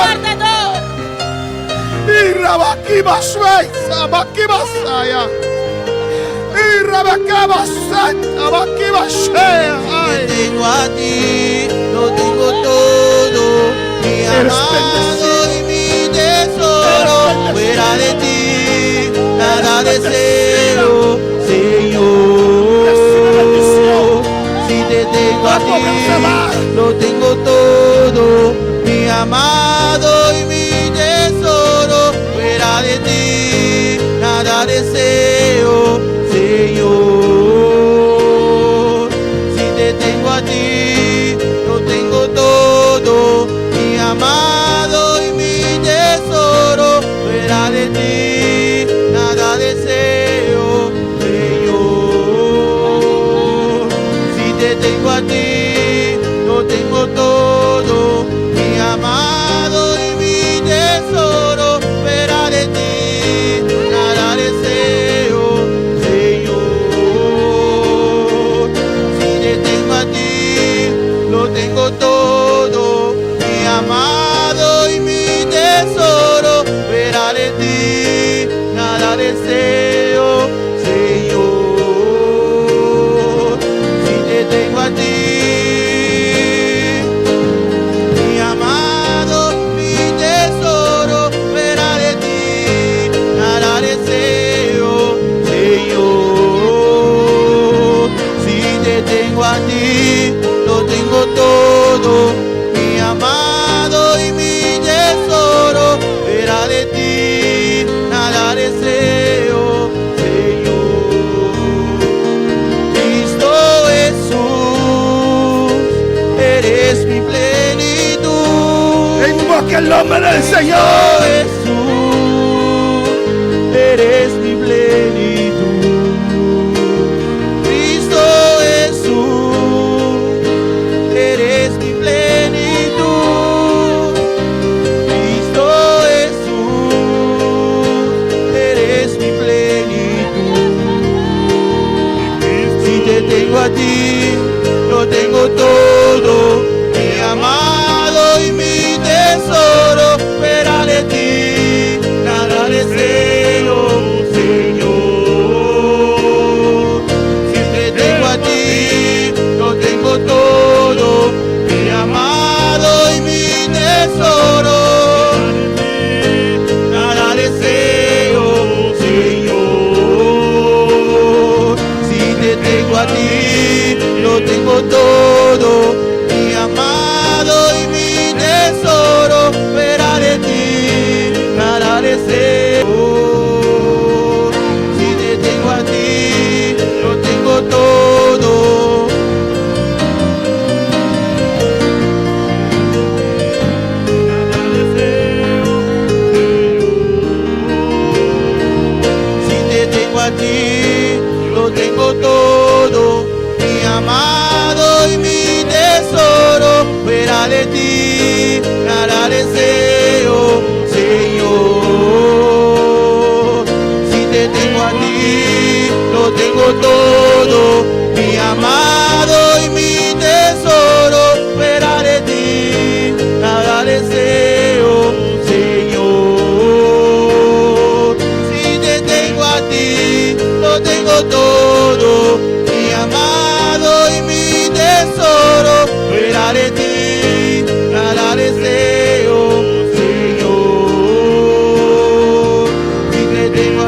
Wardadó. Y Rabakibashueisa, Bakibasaya. Y Rabakabaseta, Bakibashea. Te Ay. tengo a ti, lo tengo todo, mi Eres amado y mi tesoro. Fuera de ti, nada deseo, Señor. Si te tengo a La pobreza va. ti, lo tengo todo, mi amado y mi tesoro. Fuera de ti, nada deseo, Señor. Si te tengo a ti, lo tengo todo, mi amado y mi tesoro. Fuera de ti, nada deseo, Señor. Si te tengo a ti, lo tengo todo, mi amado y mi tesoro. Fuera de ti, nada deseo, Señor. Si te tengo a ti, lo tengo todo, mi amado y mi tesoro. Fuera de ti, nada deseo, Señor. Si te tengo a ti, mi amado, mi tesoro, fuera de ti, nada deseo, Señor. Si te tengo a ti, lo tengo todo, mi amado y mi tesoro, fuera de ti, nada deseo, Señor. Cristo Jesús, eres mi plenitud. Invoque el nombre del Señor. Jesús, eres mi plenitud. Cristo Jesús, eres mi plenitud. Cristo Jesús, eres mi plenitud. Si te tengo a ti, lo tengo todo, mi amado y mi tesoro, fuera de ti, nada deseo, Señor. Si te tengo a ti, lo tengo todo, mi amado y mi tesoro. Nada deseo, Señor. Si te tengo a ti, lo tengo todo, mi amado y mi tesoro. Fuera de ti, nada deseo. Si te tengo a ti, lo tengo todo. Si te tengo a ti, lo tengo todo, mi amado y mi tesoro. Fuera de ti, nada deseo, Señor. Si te tengo a ti, lo tengo todo, mi amado y mi tesoro. Fuera de ti, nada deseo, Señor. Si te tengo a ti, lo tengo todo, mi amado y mi tesoro. Fuera de ti, nada deseo, Señor. Si te tengo a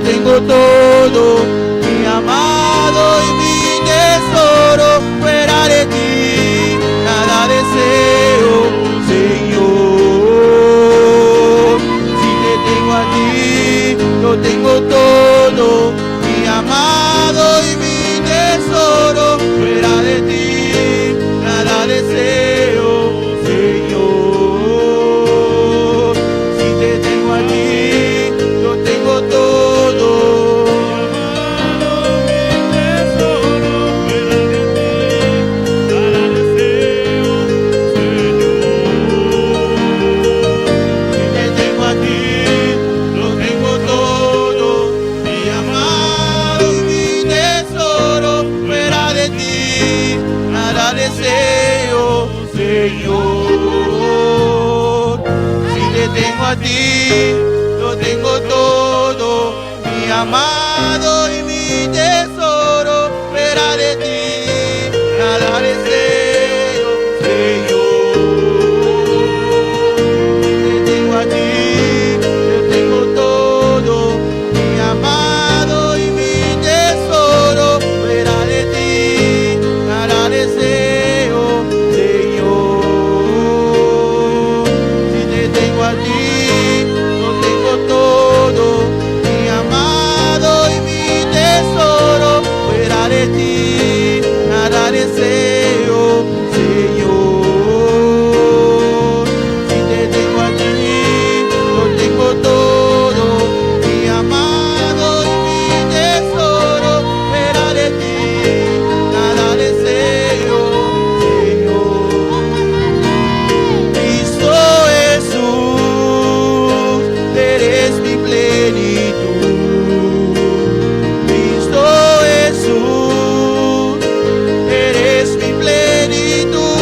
tengo todo, mi amado y mi tesoro, fuera de ti, nada deseo, Señor. Si te tengo a ti, lo tengo todo, mi amado y mi tesoro, fuera de ti, nada deseo, Señor. Si te tengo a ti, lo tengo todo. tesoro, fuera de ti, nada deseo, Señor. Si te tengo a ti, lo tengo todo, mi amado y mi tesoro, fuera de ti, nada deseo, Señor. Si te tengo a ti, lo tengo todo, mi amado y mi tesoro, fuera de ti, nada deseo, Señor. Te tengo a ti, lo tengo todo, mi amado y mi tesoro, fuera de ti, nada deseo, Señor. Si te tengo a ti, lo tengo todo, mi amado y mi tesoro, fuera de ti, nada deseo, Señor. Si te tengo a ti, lo tengo todo, mi amado y mi tesoro, fuera de ti, nada deseo, Señor. Cristo Jesús, eres mi plenitud. Cristo Jesús, eres mi plenitud.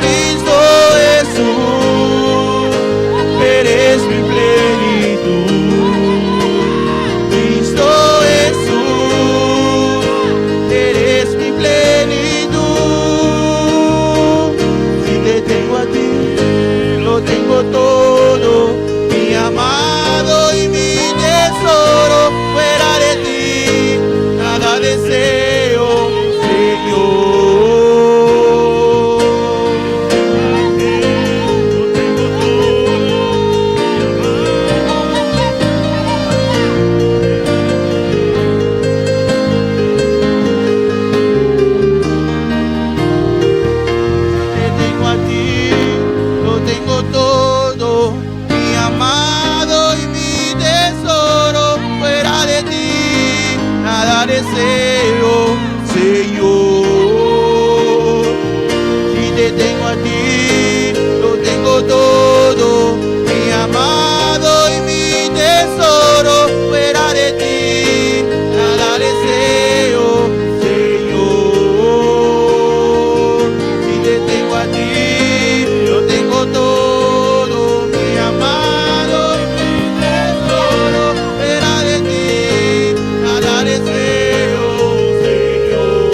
Cristo Jesús, eres mi plenitud. Cristo Jesús, eres mi plenitud. Si te tengo a ti, lo tengo todo, mi amado y mi tesoro, fuera de ti, nada deseo, Señor. Lo tengo todo, mi amado. Te tengo a ti, lo tengo todo, mi amado y mi tesoro, fuera de ti, nada deseo, Señor. Si te tengo a ti, lo tengo todo, mi amado y mi tesoro, fuera de ti, nada deseo, Señor. Si te tengo a ti, lo tengo todo, mi amado y mi tesoro, fuera de ti, nada deseo, Señor.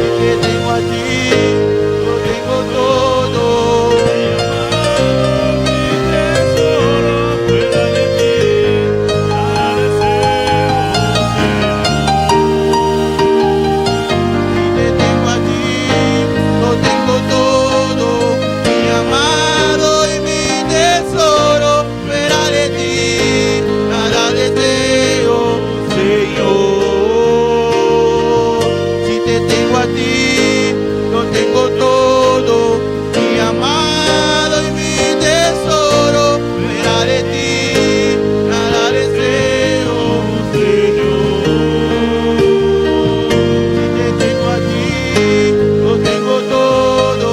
Si te tengo a ti, lo tengo todo. Mi tesoro, fuera de ti, nada deseo, Señor. Si te tengo a ti, lo tengo todo, mi amado y mi tesoro, fuera de ti, nada deseo, Señor. Si te tengo a ti, lo tengo todo, mi amado y mi tesoro, fuera de ti, nada deseo, Señor. Si te tengo a ti, lo tengo todo.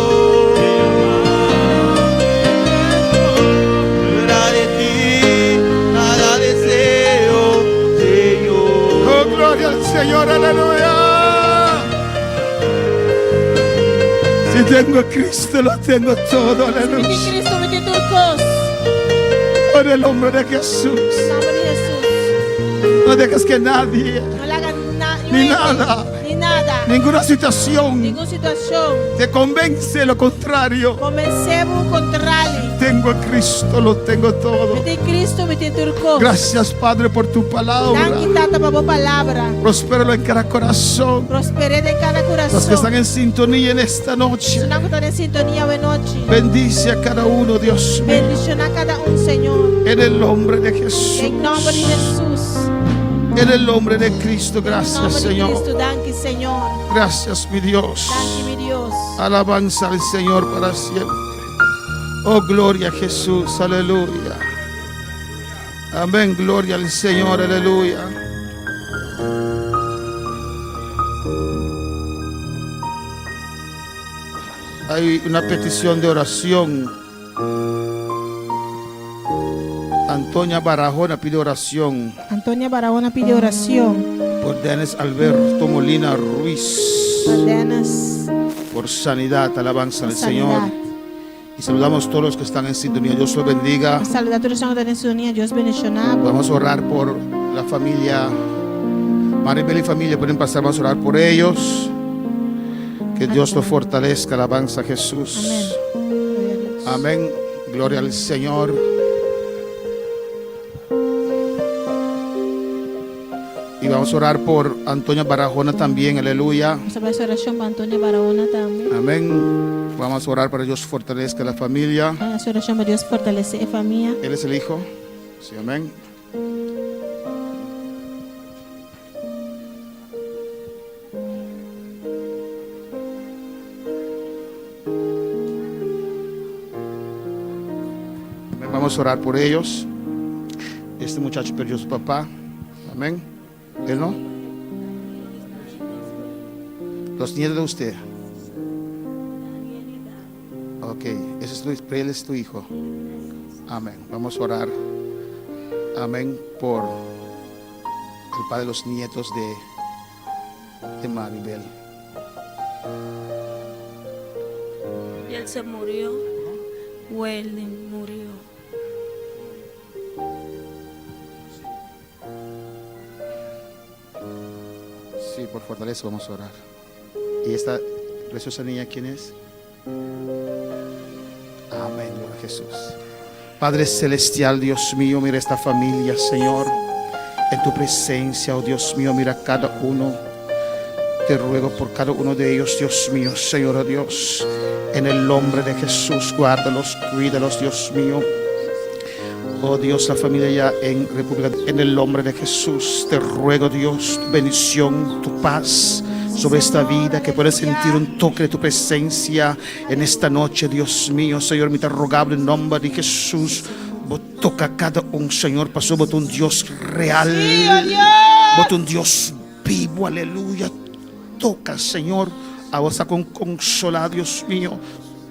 Fuera de ti, nada deseo, Señor. Oh, gloria al Señor, aleluya. Si tengo a Cristo, lo tengo todo, Mi tin aleluya. Kristu, mi tin tur kos. Por el nombre de Jesús. Nòmber di Hesus. No dejes que nadie, No laga na, Ni nada. Ni nada. ninguna situación Ningun situashon. te convence lo contrario. Konvensé bo kontrario. Tengo tengo a Cristo, lo tengo todo. Mi tin Kristu, mi tin tur kos. Gracias, Padre, por tu palabra. Danki Tata pa bo palabra. Prospéralo en cada corazón. Prosper'é den kada Los que kurason. están en sintonía en esta noche. Esunnan ku ta den sintonia awe nochi. Bendice a cada uno, Dios mío. Bendishoná kada un, Señor. En el nombre de Jesús. Den nòmber di Hesus. En el nombre de Cristo, gracias, Nòmber di Señor. Kristu, danki, Señor. Gracias, mi Dios. Danki, mi Dios. Alabanza al Señor para siempre. Oh, gloria a Jesús, aleluya. Amén, gloria al Señor, aleluya. Hay una petición de oración. Antonia Barahona pide oración Antonia Barahona pidi orashon. por Denis Alberto Molina Ruiz. Pa Dennis. Por sanidad, alabanza al Sanidad. Señor. Y saludamos a todos los que están en sintonía. Dios los bendiga. Saludá tur esnan ku ta den sintonia. Dios bendishoná bo. Vamos a orar por la familia. Maribel y familia pueden pasar. Vamos a orar por ellos. Que Dios los fortalezca. Alabanza a Jesús. Amén. Amén. Gloria al Señor. Y vamos a orar por Antonia Barahona también. Aleluya. Nos ta bai hasi orashon pa Antonia Barahona tambe. Amén. Vamos a orar para Dios fortalezca la familia. Ban hasi orashon pa Dios fortalesé e famia. Él es el hijo. Sí, amén. Amén. Vamos a orar por ellos. Este muchacho perdió a su papá. Amén. ¿Él no? Los nietos de usted. Ok, ese es tu, él es tu hijo. Amén. Vamos a orar. Amén por el padre de los nietos de, de Maribel. Y él se murió. Welling murió. Sí, por fortaleza vamos a orar. ¿Y esta preciosa niña quién es? Amén, gloria a Jesús. Padre Celestial, Dios mío, mira esta familia, Señor. En tu presencia, oh Dios mío, mira a cada uno. Te ruego por cada uno de ellos, Dios mío, Señor, oh Dios. En el nombre de Jesús, guárdalos, cuídalos, Dios mío. Oh Dios, la familia ya en República, en el nombre de Jesús, te ruego Dios, tu bendición, tu paz sobre esta vida, que puedas sentir un toque de tu presencia en esta noche, Dios mío, Señor, mi te rogable en nombre de Jesús. Bo toca cada un, Señor, pasó bo un Dios real, bo un Dios vivo, aleluya. Toca, Señor, a vos con consolar, Dios mío.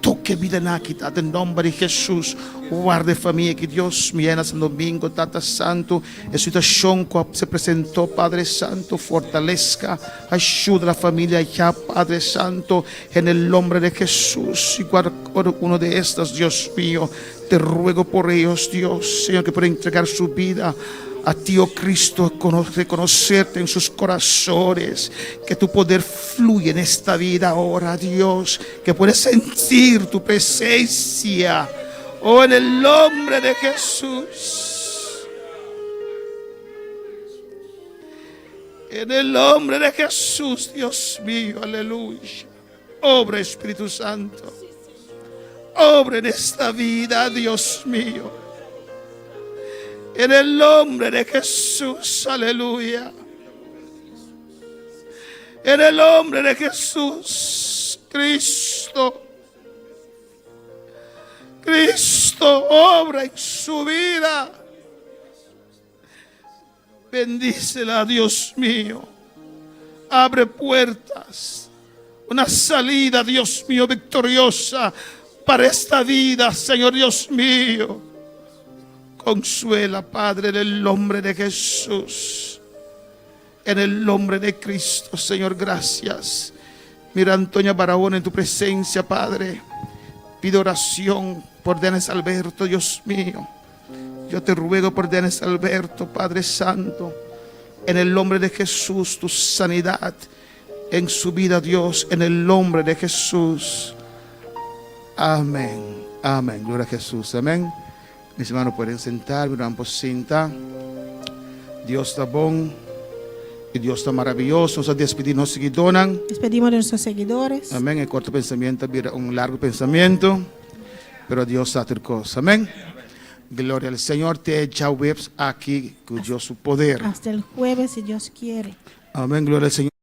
Toque vida na kita, den nombre de Jesús. Guarde familia que Dios me llena San Domingo, Tata Santo. En situación que se presentó, Padre Santo, fortalezca, ayuda a la familia ya, Padre Santo, en el nombre de Jesús. Y guarda cada uno de estas, Dios mío. Te ruego por ellos, Dios, Señor, que pueda entregar su vida a ti, oh Cristo, reconocerte en sus corazones, que tu poder fluye en esta vida ahora, Dios, que puedes sentir tu presencia, oh, en el nombre de Jesús. En el nombre de Jesús, Dios mío, aleluya. Obra Espíritu Santo. Obra en esta vida, Dios mío. En el nombre de Jesús, aleluya. En el nombre de Jesús, Cristo. Cristo obra en su vida. Bendícela, Dios mío. Abre puertas. Una salida, Dios mío, victoriosa para esta vida, Señor Dios mío. Consuela, Padre, en el nombre de Jesús. En el nombre de Cristo, Señor, gracias. Mira, Antonia Barahona en tu presencia, Padre. Pido oración por Denis Alberto, Dios mío. Yo te ruego por Denis Alberto, Padre Santo. En el nombre de Jesús, tu sanidad en su vida, Dios. En el nombre de Jesús. Amén. Amèn. Gloria a Hesus. Amèn. Mis hermano pueden sentar, mi ruman por sinta. Dios ta bon i Dios ta maraviyoso. Nos a despedí nos siguidónan. Despedimos de nuestros seguidores. Amèn. E korto pensamiento a bira un largo pensamiento, pero Dios sa tur kos. Amèn. Gloria al Señor. Te djaweps aki ku Dios su poder. Hasta el jueves si Dios quiere. Amèn. Gloria al Señor.